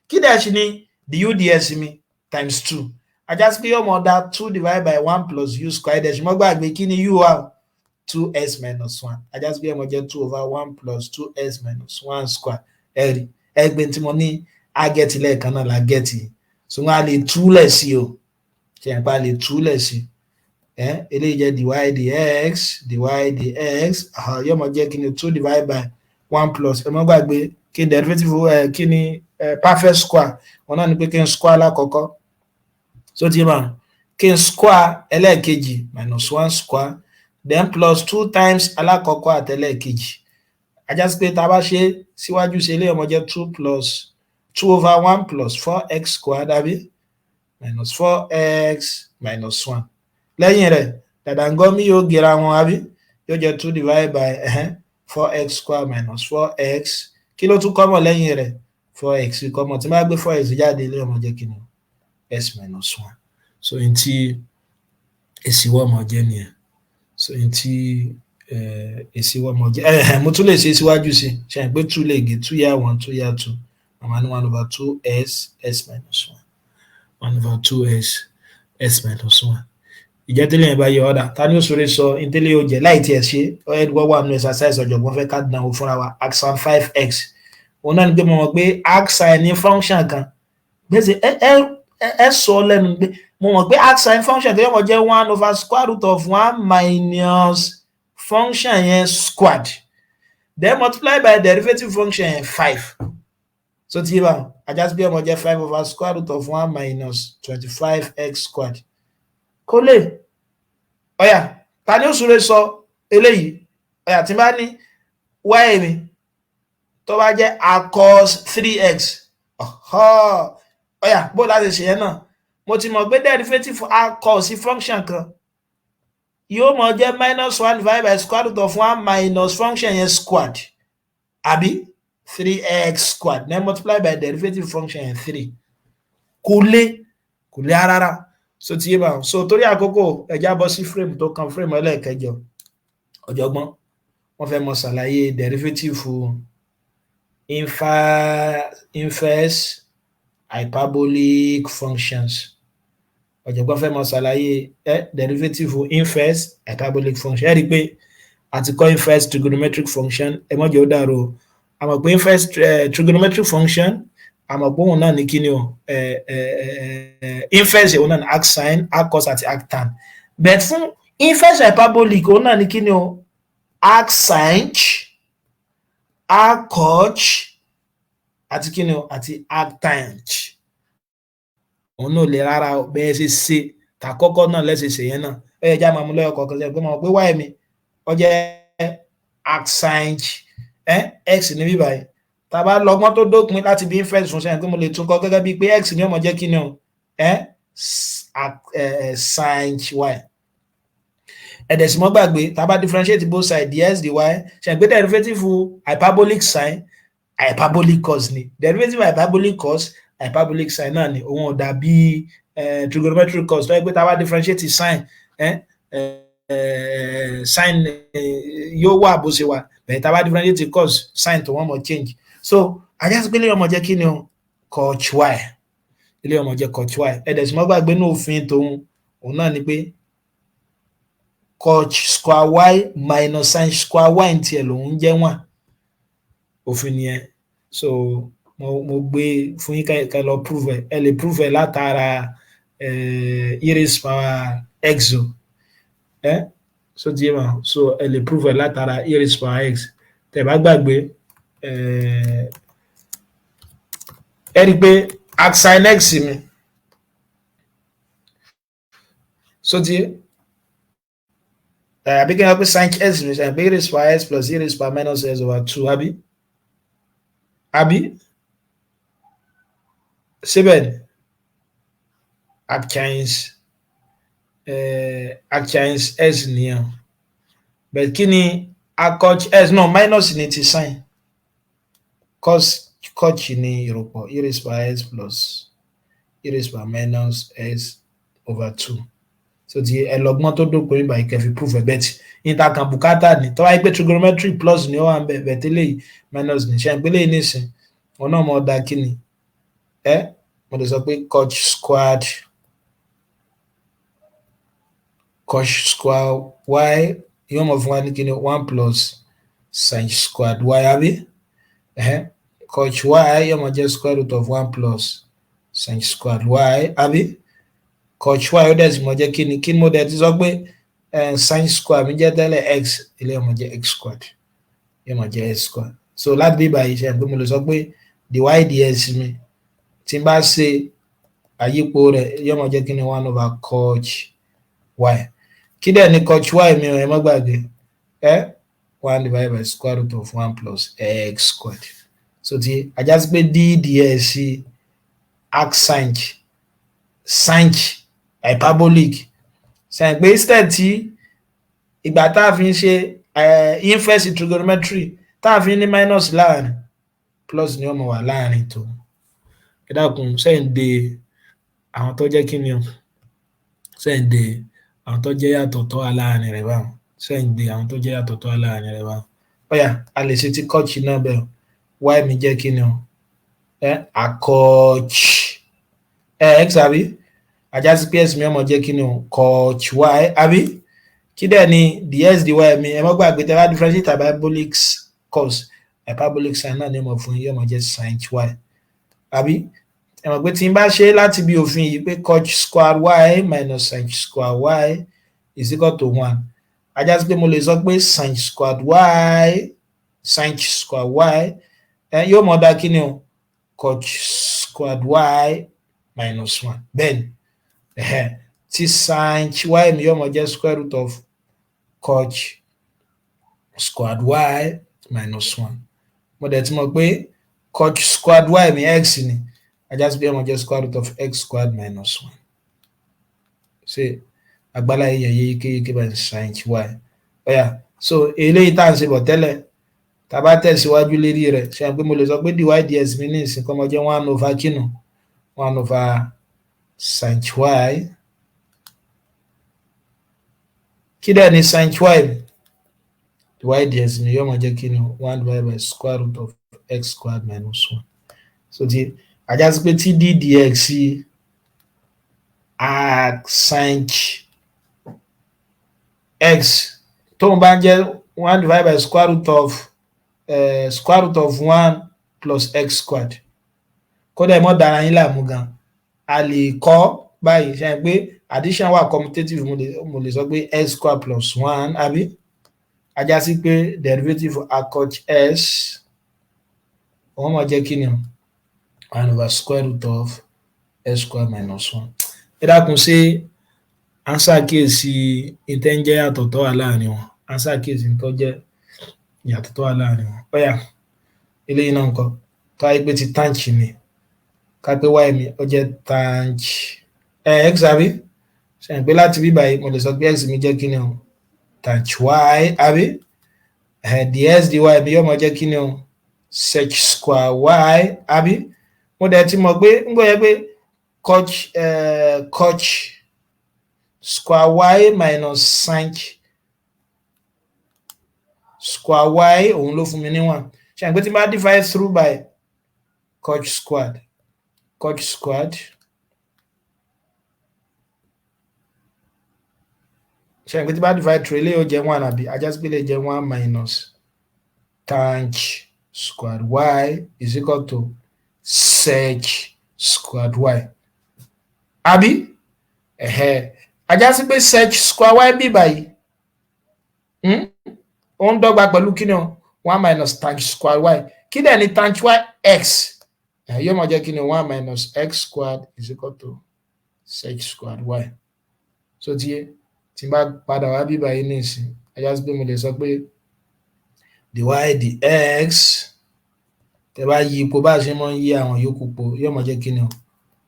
Speaker 1: Kí dẹ̀ sì ni du dx mi? Times two. A já sí pé yóò mọ dá two divided by one plus u squared. Dẹ̀ sì mọ́ gbàgbé, kí ni u wà? Two s minus one, á já sí pé ó máa jẹ́ two over one plus two s minus one square. Ẹ rí ẹgbẹ́ tí mo ní á get lẹ́ẹ̀kan náà la get, ṣùgbọ́n a lè túlẹ̀ sí o. Ṣe é pa lè túlẹ̀ sí ẹ? Eléyìí jẹ́ dy dx. Dy dx yóò máa jẹ́ kí ni? Two divided by one plus, ẹ má gbàgbé kí ni derivative ẹ, kí ni perfect square? Wọn náà ní pé kí n square lákọ̀ọ́kọ́, so ti ma kí n square ẹlẹ́ẹ̀kejì, minus one square, then plus two times alákọ̀ọ́kọ́ àtẹlẹ́ẹ̀kejì. Á já sí pé tá a bá ṣe síwájú sí, eléyìí ó máa jẹ́ two plus two over one plus four x square dàbí minus four x minus one. Lẹ́yìn rẹ̀, dàdàngọ́mí yóò gera wọn, àbí? Yóò jẹ́ two divided by four x square minus four x. Kí ló tún common lẹ́yìn rẹ̀? Four x common. Tí n bá gbé four x jáde, eléyìí ó máa jẹ́ kí ni? S minus one. So n tí èsì wọ́n máa jẹ́ nìyẹn. So n tí èsì wọ́n máa jẹ́, mo tún lè ṣe síwájú sí. Ṣe é pé two lè gé two yá one, two yá two, màmá ní one over two s s minus one, one over two s s minus one. Ìjẹ́ tẹ́lẹ̀ yẹn bá yẹ ọ̀dà, ta ni ó sọ̀rọ̀ sọ ìtẹ́lẹ̀ yóò jẹ́ láì tiẹ̀ ṣe? Ẹ̀ẹ́dùgbọ́ wà nínú exercise. Ọ̀jọ̀gbọ́n fẹ́ ká dán o fúnra wa. Arcsin five x, òun náà ni pé mo mọ̀ pé arcsin ní function kan gbèsè. Ẹ sọ lẹ́nu pé mo mọ̀ pé arcsin function tó yẹ kó jẹ́ one over square root of one minus function yẹn squared, then multiply by derivative function yẹn five. So ti yé báwọn, á já sí pé ó máa jẹ́ five over square root of one minus 25 x squared. Kó lè ọ̀yà, ta ni ó súré sọ eléyìí? Ọ̀yà, tí n bá ní y mi tó bá jẹ́ arccos three x, ọ̀yà, bó láti ṣe yẹn náà? Mo ti mọ̀ pé derivative arccos function kan yóò mọ̀ jẹ́ minus one divided by square root of one minus function yẹn squared, àbí? Three x squared, then multiply by derivative function yẹn three. Kò lè, kò lè rárá. So ti yé bá? So torí àkókò, ẹ já bọ́ sí frame tó kan, frame ẹlẹ́ẹ̀kẹjọ. Ọ̀jọ̀gbọ́n wọ́n fẹ́ mọ ṣàlàyé derivative inverse hyperbolic functions. Ọ̀jọ̀gbọ́n fẹ́ mọ ṣàlàyé derivative inverse hyperbolic function. Ẹ rí i pé a ti kọ́ inverse trigonometric function. Ẹ má jẹ́ ó dàrú o. A mọ̀ pé inverse trigonometric function, a mọ̀ pé òun náà ní kíni o? Inverse, òun náà ní arc sin, arc cos àti arc tan. But fún inverse hyperbolic, òun náà ní kíni o? Arc sin, arc cosh àti kíni o? Àti arc tang. Òun náà lè rárá o. Bẹ́ẹ̀ ṣe ṣe tàkọ́kọ́ náà lẹ́sẹ̀ ṣe yẹn náà. Ó yẹ já máa mú lẹ́yọ̀ kọ̀ọ̀kan. Ṣe pé mo mọ̀ pé y mi ó jẹ́ arc sin x ní bíbáyìí. Tá a bá lọ́gbọ́n tó dópin láti bí inverse function, pé mo lè tún kọ gẹ́gẹ́ bíi pé x ní ó máa jẹ́ kíni o? Sin y. Ẹ̀dẹ̀ sì mọ́ gbàgbé, tá a bá differentiate both sides, dx dy, ṣe pé derivative hyperbolic sin, hyperbolic cos ni. Derivative hyperbolic cos, hyperbolic sin náà ni. Òun ò dàbí trigonometric cos tó yẹ pé tá a bá differentiate sin, sin yóò wà bó ṣe wà. Bẹ́ẹ̀ tá a bá differentiate cos, sin tó wọ́n mọ̀ change. So á já sí pé eléyìí ó máa jẹ́ kí ni o? Cosh y. Eléyìí ó máa jẹ́ cosh y. Ẹ̀dẹ̀ sì mọ́ gbàgbé ní òfin tòun, òun náà ni pé cosh square y minus sin square y tiẹ̀ lòun jẹ́ one. Òfin nìyẹn. So mo gbé fún yín ká lọ prove ẹ. Ẹ lè prove ẹ látara e raised power x o. Ẹ so ti yé ma? So ẹ lè prove ẹ látara e raised power x. Tẹ́ bá gbàgbé, ẹ rí i pé arc sin x mi, so ti yé, àbí kí n sọ pé sin x mi, ṣe pé e raised power x plus e raised power minus x over two, àbí? Àbí síbẹ̀ ni arcsin x nìyẹn. But kí ni arccosh x? No, minus ni ti sin. Cos, cosh ni ìròpọ̀ e raised power x plus e raised power minus x over two. So ti ẹ lọ́gbọ́n tó dópin nígbà yìí kẹfì proof ẹ. Bẹ́ẹ̀ níta kan bùkátà ní tó wáyé pé trigonometry plus ni ó wà ń bẹ bẹ́ẹ̀, tẹ́lẹ̀ yìí minus ní ṣe ń pélé nísìn, wọn náà mọ̀ ọ́ da. Kí ni ẹ mo lè sọ pé cosh square y Yóò mọ̀ fún wa ní kíni? One plus sin squared y, àbí? Cosh y yóò mọ̀ jẹ́ square root of one plus sin squared y, àbí? Cosh y ó dẹ̀ sì mọ̀ jẹ́ kíni? Kí ni mo dẹ̀ ti sọ pé sin square mi jẹ́ tẹ́lẹ̀? X. Ilé yóò mọ̀ jẹ́ x squared, yóò mọ̀ jẹ́ x squared. So láti bí báyìí, ṣe pé mo lè sọ pé dy dx mi, tí n bá ṣe àyípo rẹ̀, yóò mọ̀ jẹ́ kíni? One over cosh y. Kí dẹ̀ ni cosh y mi? Ẹ má gbàgbé ẹ, one divided by square root of one plus x squared. So ti a já sí pé d dx arcsinh sinh hyperbolic sẹ́yìn pé instead tí ìgbà tá a fi ń ṣe inverse trigonometry tá a fi ní minus láàrin, plus ni ó mọ̀ wà láàrin. Tó ẹ dákun, sẹ́yìn de àwọn tó jẹ́ kí ni o, sẹ́yìn de àwọn tó jẹ́ yàtọ̀ tó wà láàrin rẹ̀ báwọn, sẹ́yìn de àwọn tó jẹ́ yàtọ̀ tó wà láàrin rẹ̀ báwọn. Ó yá, a lè ṣe tí cosh náà bẹ́ẹ̀. Y mi jẹ́ kí ni o? Ẹ arccosh ẹ x, àbí? A já sí pé x mi ó máa jẹ́ kí ni o? Cosh y, àbí? Kí dẹ̀ ni dx dy mi? Ẹ má gbàgbé, tẹ́ bá differentiate hyperbolic cos, hyperbolic sin náà ni ó máa fún yín, yóò máa jẹ́ sin y, àbí? Ẹ mọ̀ pé tí n bá ṣe láti bí òfin yìí pé cosh square y minus sin square y is equal to one, a já sí pé mo lè sọ pé sin square y, sin square y ẹ yóò mọ̀ dá kí ni o? Cosh squared y minus one. Bẹ́ẹ̀ ni, tí sin y mi yóò mọ̀ jẹ́ square root of cosh squared y minus one. Mo dẹ̀ ti mọ̀ pé cosh squared y mi, x ni. A já sí pé ó máa jẹ́ square root of x squared minus one. Ṣe agbára yẹn yé yékéyéké bá ń sin y? Ó yá, so eléyìí tá à ń ṣe bọ̀ tẹ́lẹ̀, tá a bá tẹ̀síwájú lérí rẹ̀, ṣe pé mo lè sọ pé dy dx mi ní ìsìn kó máa jẹ́ one over kínú? One over sin y. Kí dẹ̀ ni sin y? Dy dx mi yóò máa jẹ́ kí ni? One divided by square root of x squared minus one. So ti a já sí pé tí d dx arcsinh x tóun bá ń jẹ́ one divided by square root of one plus x squared, kódà ẹ mọ́ dára yín láàmú gan, a lè kọ́ báyìí. Ṣe é pé addition wà commutative? Mo lè sọ pé x square plus one, àbí? A já sí pé derivative arccosh x, òun máa jẹ́ kí ni o? One over square root of x square minus one. Ẹ dákun, ṣé à ń ṣàkíyèsí ìtẹ́ ń jẹ́ yàtọ̀ tó wà láàrin wọn? À ń ṣàkíyèsí tó jẹ́ ìyàtọ̀ tó wà láàrin wọn. Ó yá, eléyìí náà ńkọ́? Tó wáyé pé ti tanh ni, ká pé y mi ó jẹ́ tanh x, àbí? Ṣe pé láti bí báyìí, mo lè sọ pé x mi jẹ́ kí ni o? Tanh y, àbí? Dx dy mi yóò máa jẹ́ kí ni o? Sec square y, àbí? Mo dẹ̀ ti mọ̀ pé ń gbọ́ yẹ pé cosh square y minus sin square y, òun ló fún mi ní one. Ṣe àgbẹ̀ tí n bá divide through by cosh squared, cosh squared, ṣe àgbẹ̀ tí n bá divide through, eléyìí ó jẹ́ one, àbí? A já sí pé eléyìí jẹ́ one minus tanh squared y is equal to sec squared y, àbí? Ẹ̀hẹ́, a já sí pé sec square y bí báyìí ó ń dọ́gba pẹ̀lú kí ni o? One minus tanh square y. Kí dẹ̀ ni tanh y? X. Yóò máa jẹ́ kí ni? One minus x squared is equal to sec squared y. So ti yé, tí n bá padà wá bí báyìí nísìn, a já sí pé mo lè sọ pé dy dx, tẹ bá yí ipò bá a ṣe máa ń yí àwọn yòókù po, yóò máa jẹ́ kí ni o?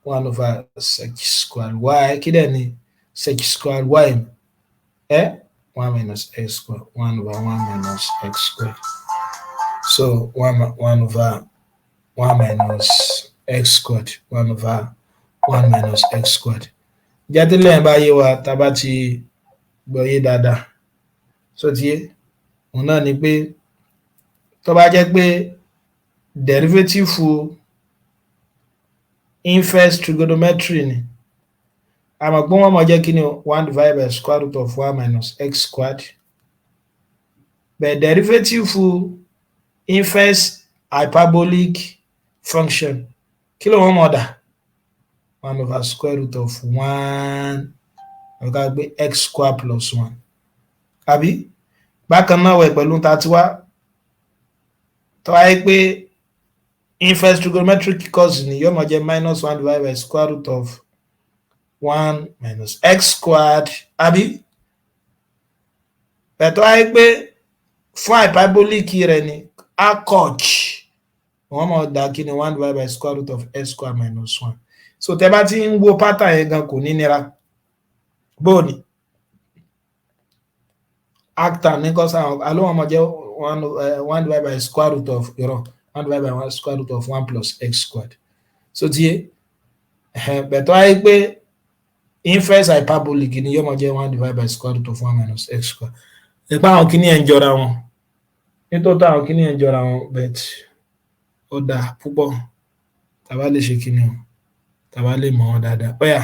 Speaker 1: One over sec squared y. Kí dẹ̀ ni sec squared y? Ẹ one minus x squared, one over one minus x squared. So one over one minus x squared, one over one minus x squared. Jẹ́tílẹ̀ ẹ̀ bá yé wa, tá a bá ti gbọ́ yé dáadáa, so ti yé, òun náà ni pé tó bá jẹ́ pé derivative inverse trigonometry ni, a mọ̀ pé wọ́n mọ̀ jẹ́ kí ni o? One divided by square root of one minus x squared. Bẹ́ẹ̀ derivative inverse hyperbolic function, kí ló wọ́n mọ̀ dà? One over square root of one, ọ̀gá gbé x square plus one, àbí? Bákan náà wẹ̀ pẹ̀lú ta ti wá tó wáyé pé inverse trigonometric cos ni, yóò máa jẹ́ minus one divided by square root of one minus x squared, àbí? Bẹ́ẹ̀ tó wáyé pé fún hyperbolic rẹ̀ ni, arccosh, wọ́n máa dà kí ni? One divided by square root of x square minus one. So tẹ́ bá ti ń wo pattern yẹn gan, kò ní nira. Bóòní arctan ní kọ́sà alóhùn ọmọ jẹ́ one divided by square root of, irọ́, one divided by one square root of one plus x squared. So ti yé bẹ̀tọ́ ayé pé inverse hyperbolic ni, yóò máa jẹ́ one divided by square root of one minus x squared. Nípa àwọn kíní ẹ̀ ń jọra wọn nítòótọ́, àwọn kíní ẹ̀ ń jọra wọn, but ó dáa púpọ̀ tàbá lè ṣe kíní o, tàbá lè mọ̀ wọn dáadáa. Ó yá,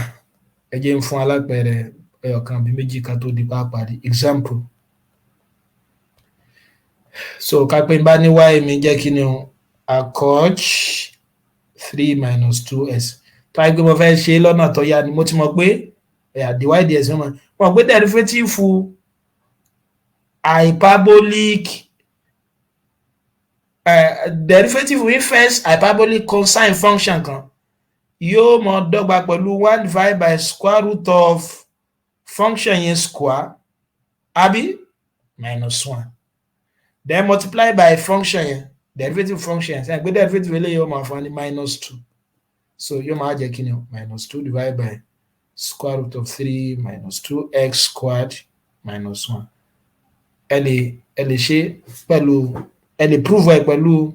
Speaker 1: ẹ jẹ́ ń fún alápẹ̀rẹ̀ ẹyọkan àbí méjì ká tó di pàápàá example. So ká pé n bá ní y mi jẹ́ kíni o, arccosh three minus two x. Tó wáyé pé mo fẹ́ ṣe lọ́nà tó yá ni, mo ti mọ̀ pé ẹ̀yà dy dx, mọ̀ mọ̀ pé derivative hyperbolic, derivative inverse hyperbolic cosine function kan yóò mọ dọ́gba pẹ̀lú one divided by square root of function yẹn square, àbí, minus one, then multiply by function yẹn, derivative function yẹn. Sẹ́yìn pé derivative eléyìí yóò máa fún wa ní minus two, so yóò máa jẹ́ kí ni o? Minus two divided by square root of three minus two x squared minus one. Ẹ lè ṣe pẹ̀lú, ẹ lè prove ẹ pẹ̀lú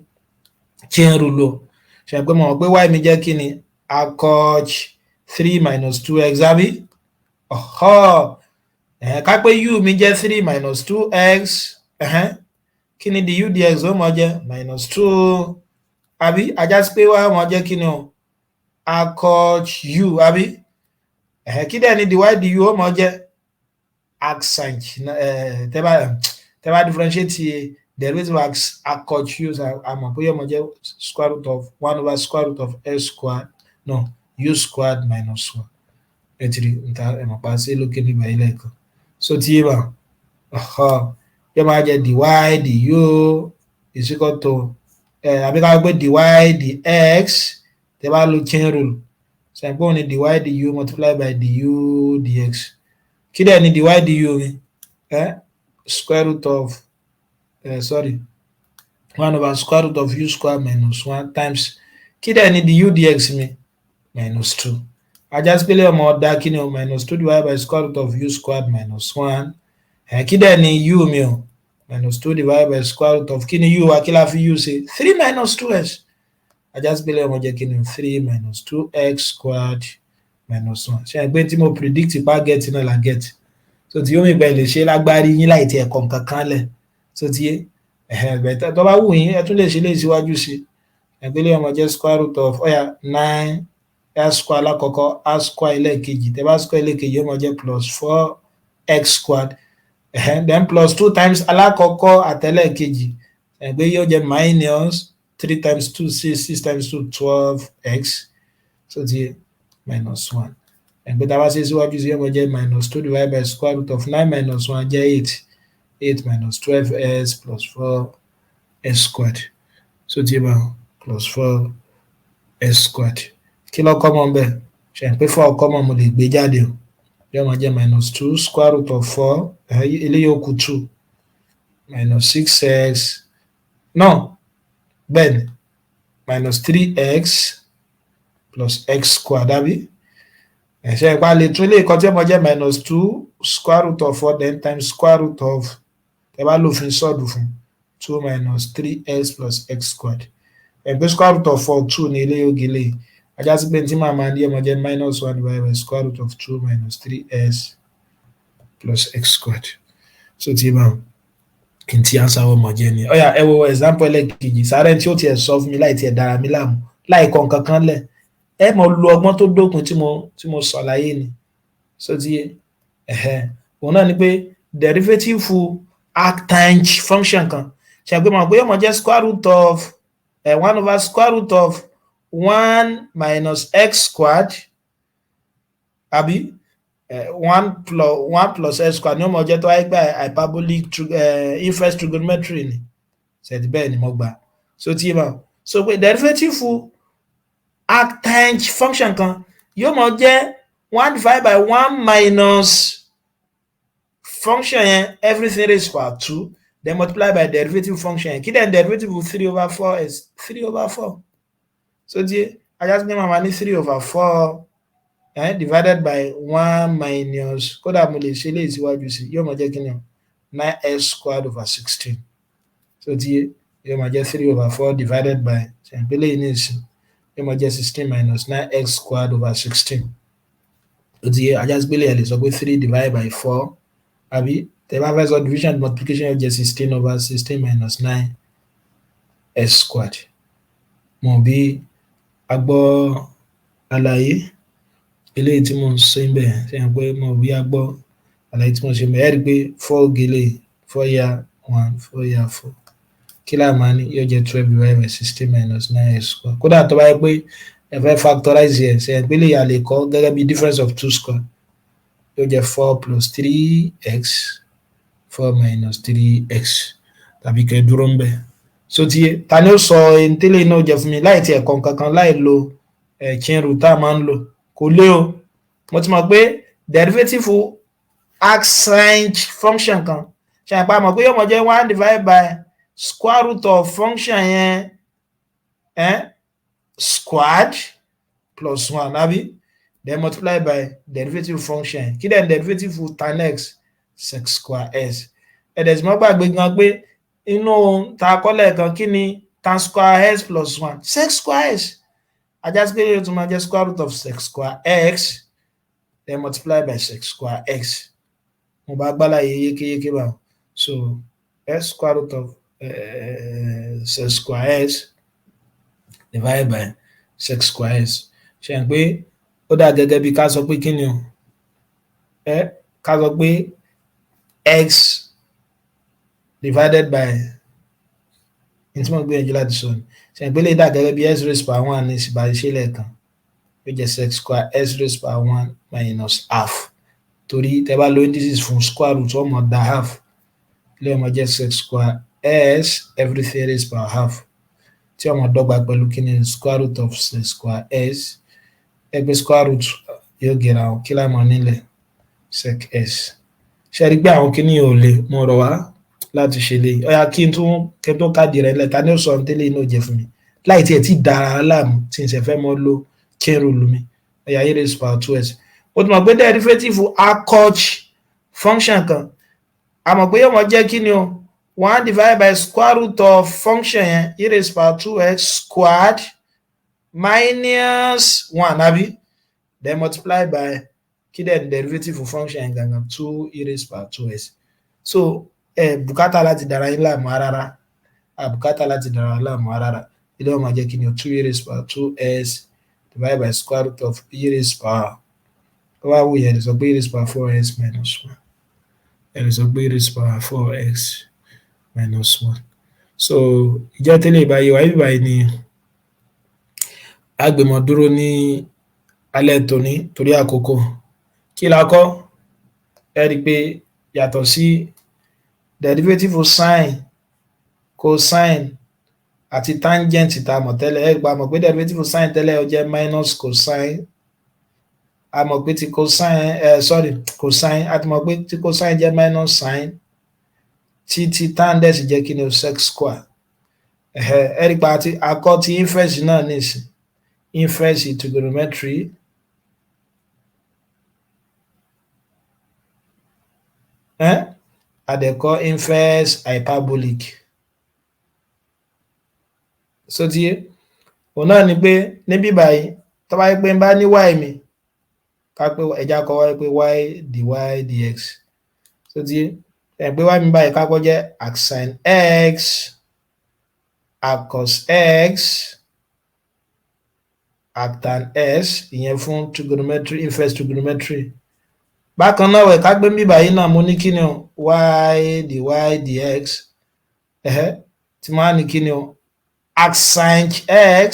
Speaker 1: chain rule o. Ṣe pé mo mọ̀ pé y mi jẹ́ kí ni? Arccosh three minus two x, àbí? Ọ̀họ́, ká pé u mi jẹ́ three minus two x, kí ni du dx ó mọ jẹ́? Minus two, àbí? Ajá sí pé y mọ jẹ́ kí ni o? Arccosh u, àbí? Kí dẹ̀ ni dy du ó mọ jẹ́? Arcsinh. Tẹ́ bá differentiate derivative arccosh u, a mọ̀ pé yóò mọ jẹ́ square root of one over square root of x squared, no, u squared minus one. Ẹ ti rí nta ẹ mọ̀ pa sí lókè nígbà yìí lẹ́ẹ̀kan. So tí yé bá yóò máa jẹ́ dy du is equal to ẹ, àbí ká gbé dy dx. Tẹ́ bá lo chain rule, sẹ́ńpọ̀ ní dy du multiply by du dx. Kí dẹ̀ ni dy du mi? Square root of, sorry, one over square root of u square minus one times, kí dẹ̀ ni du dx mi? Minus two. Ajá sí pé lè ọmọ ọ̀dà kí ni o? Minus two divided by square root of u squared minus one. Kí dẹ̀ ni u mi o? Minus two divided by square root of, kí ni u wa? Kí la fi u ṣe? Three minus two x. Ajá sí pé lè ọmọ jẹ́ kí ni? Three minus two x squared minus one. Ṣe é pé tí mo predict pa get náà la get? So tí yóò mi gbẹ lè ṣe lágbárí yín láì tiẹ̀ kọ̀ nǹkan kan lẹ̀. So tí yé ẹ̀hẹ̀, tó bá wù yín, ẹ tún lè ṣe lè síwájú sí ẹgbẹ́ ọmọ jẹ́ square root of, ó yá, nine a square alákọ̀ọ́kọ́, a square ẹlẹ́ẹ̀kejì. Tẹ́ bá square ẹlẹ́ẹ̀kejì, yóò máa jẹ́ plus four x squared, then plus two times alákọ̀ọ́kọ́ àtẹlẹ́ẹ̀kejì, ẹgbẹ́ yóò jẹ́ minus three times two, six, six times two, 12 x. So ti minus one. Ẹgbẹ́ tá a bá ṣe síwájú sí, yóò máa jẹ́ minus two divided by square root of nine minus one jẹ́ eight, eight minus 12 x plus four x squared. So ti bá plus four x squared, kí ló common bẹ́ẹ̀? Ṣe ń pé four common, mo lè gbé jáde o. Yóò máa jẹ́ minus two square root of four, eléyìí ó kù two minus six x, no, bẹ́ẹ̀ ni, minus three x plus x squared, àbí? Ẹ̀ṣẹ̀ ìpa lè tún ilé ìkọ́ tí ó máa jẹ́ minus two square root of four, then times square root of, ẹ bá lòfin sọ́ọ̀dù fún, two minus three x plus x squared. Ẹgbẹ́ square root of four, two ní ilé ògèlè. Ajá sí pé tí màá máa ní ọmọ jẹ́ minus one divided by square root of two minus three x plus x squared. So tí bá n tí answer wọ́n mọ̀ jẹ́ ni. Ó yá, ẹ wo example ẹlẹ́kejì sáré tí ó tiẹ̀ sọ fún mi láì tiẹ̀ dára mi láàmú, láì kọ́ nǹkan kan lẹ̀. Ẹ mọ̀ lu ọgbọ́n tó dópin tí mo ṣàlàyé ni. So ti yé ẹ̀hẹ́, òun náà ni pé derivative Arctang function kan, ṣe pé mọ̀ pé yóò mọ̀ jẹ́ square root of one over square root of one minus x squared, àbí one plus x squared ní ó mọ̀ jẹ́ tó wáyé pé hyperbolic inverse trigonometry ni ṣètì. Bẹ́ẹ̀ ni mo gbà so tí ma so pé derivative arctang function kan yóò mọ̀ jẹ́ one divided by one minus function yẹn, everything raised power two, then multiply by derivative function yẹn. Kí then derivative three over four is three over four. So tí ajá sí ní màmá ní three over four divided by one minus, kódà mo lè ṣe léyìí síwájú sí, yóò máa jẹ́ kí ni o? Nine x squared over 16. So tí yóò máa jẹ́ three over four divided by ṣàǹpélé yìí ní ìsìn, yóò máa jẹ́ 16 minus nine x squared over 16. Ó ti yé, ajá sí pé lè sọ pé three divided by four, àbí tẹ́ bá fẹ́ sọ division and multiplication, yóò jẹ́ 16 over 16 minus nine x squared. Mo bí a gbọ́ àlàyé eléyìí tí mo ń ṣe ń bẹ̀ ṣe hàn pé mo bí a gbọ́ àlàyé tí mo ṣe ń bẹ̀. Ẹ́ rí i pé four gèlè four ya one, four ya four, kí láà máa ní? Yóò jẹ́ 12 divided by 16 minus nine x square. Kódà tó bá yẹ pé ẹ fẹ́ factorize ẹ̀, ṣe hàn pé lè yà lè kọ́ gẹ́gẹ́ bí difference of two square, yóò jẹ́ four plus three x, four minus three x, tàbí kẹ́ dúró ń bẹ̀. So ti yé, ta ni ó sọ ẹni náà jẹ́ fún mi láì tiẹ̀ kọ́ nǹkan kan, láì lo chain rule tá a máa ń lò? Kò lé o. Mo ti mọ̀ pé derivative arcsinh function kan, ṣe àpá mọ̀ pé yóò mọ̀ jẹ́ one divided by square root of function yẹn squared plus one, àbí? Then multiply by derivative function. Kí then derivative tan x? Sec square x. Ẹ̀dẹ̀ tí mo gbàgbé gan pé inú ta kọ́lẹ̀ kan, kí ni tan square x plus one? Sec square x. Ajá sí pé yóò tún máa jẹ́ square root of sec square x, then multiply by sec square x. Mo bá gbálàyé yékéyéké báwọn. So x square root of sec square x divided by sec square x, ṣe hàn pé ó dà gẹ́gẹ́ bí ká sọ pé kí ni o? Ẹ ká sọ pé x divided by ní tí mo gbìyànjú láti sọ ni, ṣe hàn pé lè dà gẹ́gẹ́ bí x raised by one ní ìsìnbà ṣe lẹ́ẹ̀kan, yóò jẹ́ sec square x raised by one minus half, torí tẹ́ bá lo indices fún square root, wọ́n mọ̀ dá half ilé ọmọ jẹ́ sec square x everything raised by half, tí ó máa dọ́gba pẹ̀lú kí ni? Square root of sec square x. Ẹgbẹ́ square root yóò gẹ̀rọ àwọn, kí láàmú nílẹ̀? Sec x. Ṣe rí pé àwọn kíní ò lè mo rọ̀ wá láti ṣe lè ọ̀yà kí n tún káàdì rẹ̀ lẹ̀? Ta ni ó sọ ohun tẹ́lẹ̀ inú jẹ fún mi láì tiẹ̀ tí dára láàmú tí n ṣe fẹ́ mọ́ lo chain rule mi? Ọ̀yà, e raised power two x. Ó ti mọ̀ pé derivative arccosh function kan, a mọ̀ pé yóò mọ̀ jẹ́ kí ni o? One divided by square root of function yẹn, e raised power two x squared minus one, àbí? Then multiply by kí dẹ̀ derivative function yẹn gangan? Two e raised power two x. So ẹ bùkátà láti dára yín láàmú rárá, àbùkátà láti dára láàmú rárá. Ilé ọmọ jẹ́ kí ni o? Two e raised power two x divided by square root of e raised power, ó wá wù yẹn, lè sọ pé e raised power four x minus one. Ẹ lè sọ pé e raised power four x minus one. So ìjẹ́ tẹ́lẹ̀ ìbáyé wa, ibi báyìí ni agbèmọ̀ dúró ní alẹ́ tòní torí àkókò. Kí la kọ́? Ẹ rí i pé yàtọ̀ sí derivative sin, cosine àti tangent tá a mọ̀ tẹ́lẹ̀, ẹ gbà mọ̀ pé derivative sin tẹ́lẹ̀ ó jẹ́ minus cosine. A mọ̀ pé ti cosine, sorry, cosine, a ti mọ̀ pé ti cosine jẹ́ minus sin, tí tan dẹ̀ sì jẹ́ kí ni o? Sec square. Ẹ rí i pé àti akọ́ ti inverse náà nìsín, inverse trigonometry. A dẹ̀ kọ́ inverse hyperbolic. So ti yé, òun náà ni pé níbí báyìí, tó bá yẹ pé n bá ní y mi, ká pé ẹja kọ y pé y dy dx. So ti yé ẹ pé y mi báyìí, ká kọ́ jẹ́ arcsin x, arccos x, arctan x, ìyẹn fún trigonometry, inverse trigonometry. Bákan náà wẹ̀, ká gbé mi báyìí náà, mo ní kí ni o? Y dy dx, ẹ̀hẹ́, tí mo á ní kí ni o? Arcsinh x,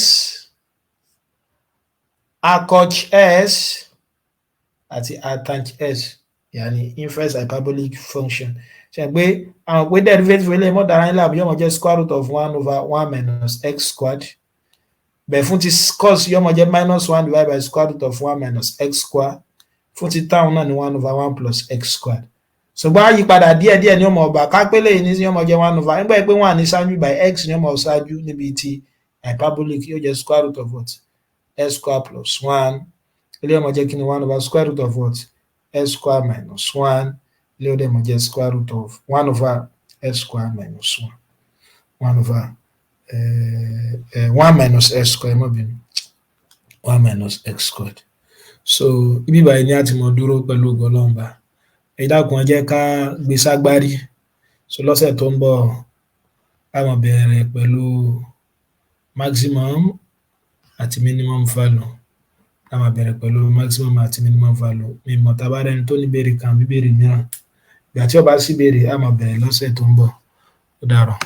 Speaker 1: arccosh x àti artanh x, yàní inverse hyperbolic function. Ṣe pé àwọn pé derivative eléyìí mọ̀ dára nílẹ̀ àbí yóò máa jẹ́ square root of one over one minus x squared. Bẹ̀ fún ti cos, yóò máa jẹ́ minus one divided by square root of one minus x square. Fún ti tan náà ní one over one plus x squared. Ṣùgbọ́n àyípadà díẹ̀díẹ̀ ní ọmọ ọba kápẹ́lẹ̀ yìí ní yóò máa jẹ́ one over, nígbà pé one ní ṣáájú by x ní ọmọ ṣáájú níbi ti hyperbolic, yóò jẹ́ square root of what? X square plus one. Eléyìí ó máa jẹ́ kí ni? One over square root of what? X square minus one. Eléyìí ó dẹ̀ máa jẹ́ square root of one over x square minus one, one over one minus x square, má bínú, one minus x squared. So ibi báyìí ni a ti mọ̀ dúró pẹ̀lú ògo Ọlọ́run bá. Ẹ dákun, ẹ jẹ́ ká gbé ságbárí. So lọ́sẹ̀ tó ń bọ̀, a máa bẹ̀rẹ̀ pẹ̀lú maximum àti minimum value. A máa bẹ̀rẹ̀ pẹ̀lú maximum àti minimum value. Mi mọ̀ tá a bá rẹ́ni tó ní ìbéèrè kan àbí ìbéèrè mìíràn. Ìgbà tí ó bá sí ìbéèrè, a máa bẹ̀rẹ̀ lọ́sẹ̀ tó ń bọ̀. Ó dàárọ̀.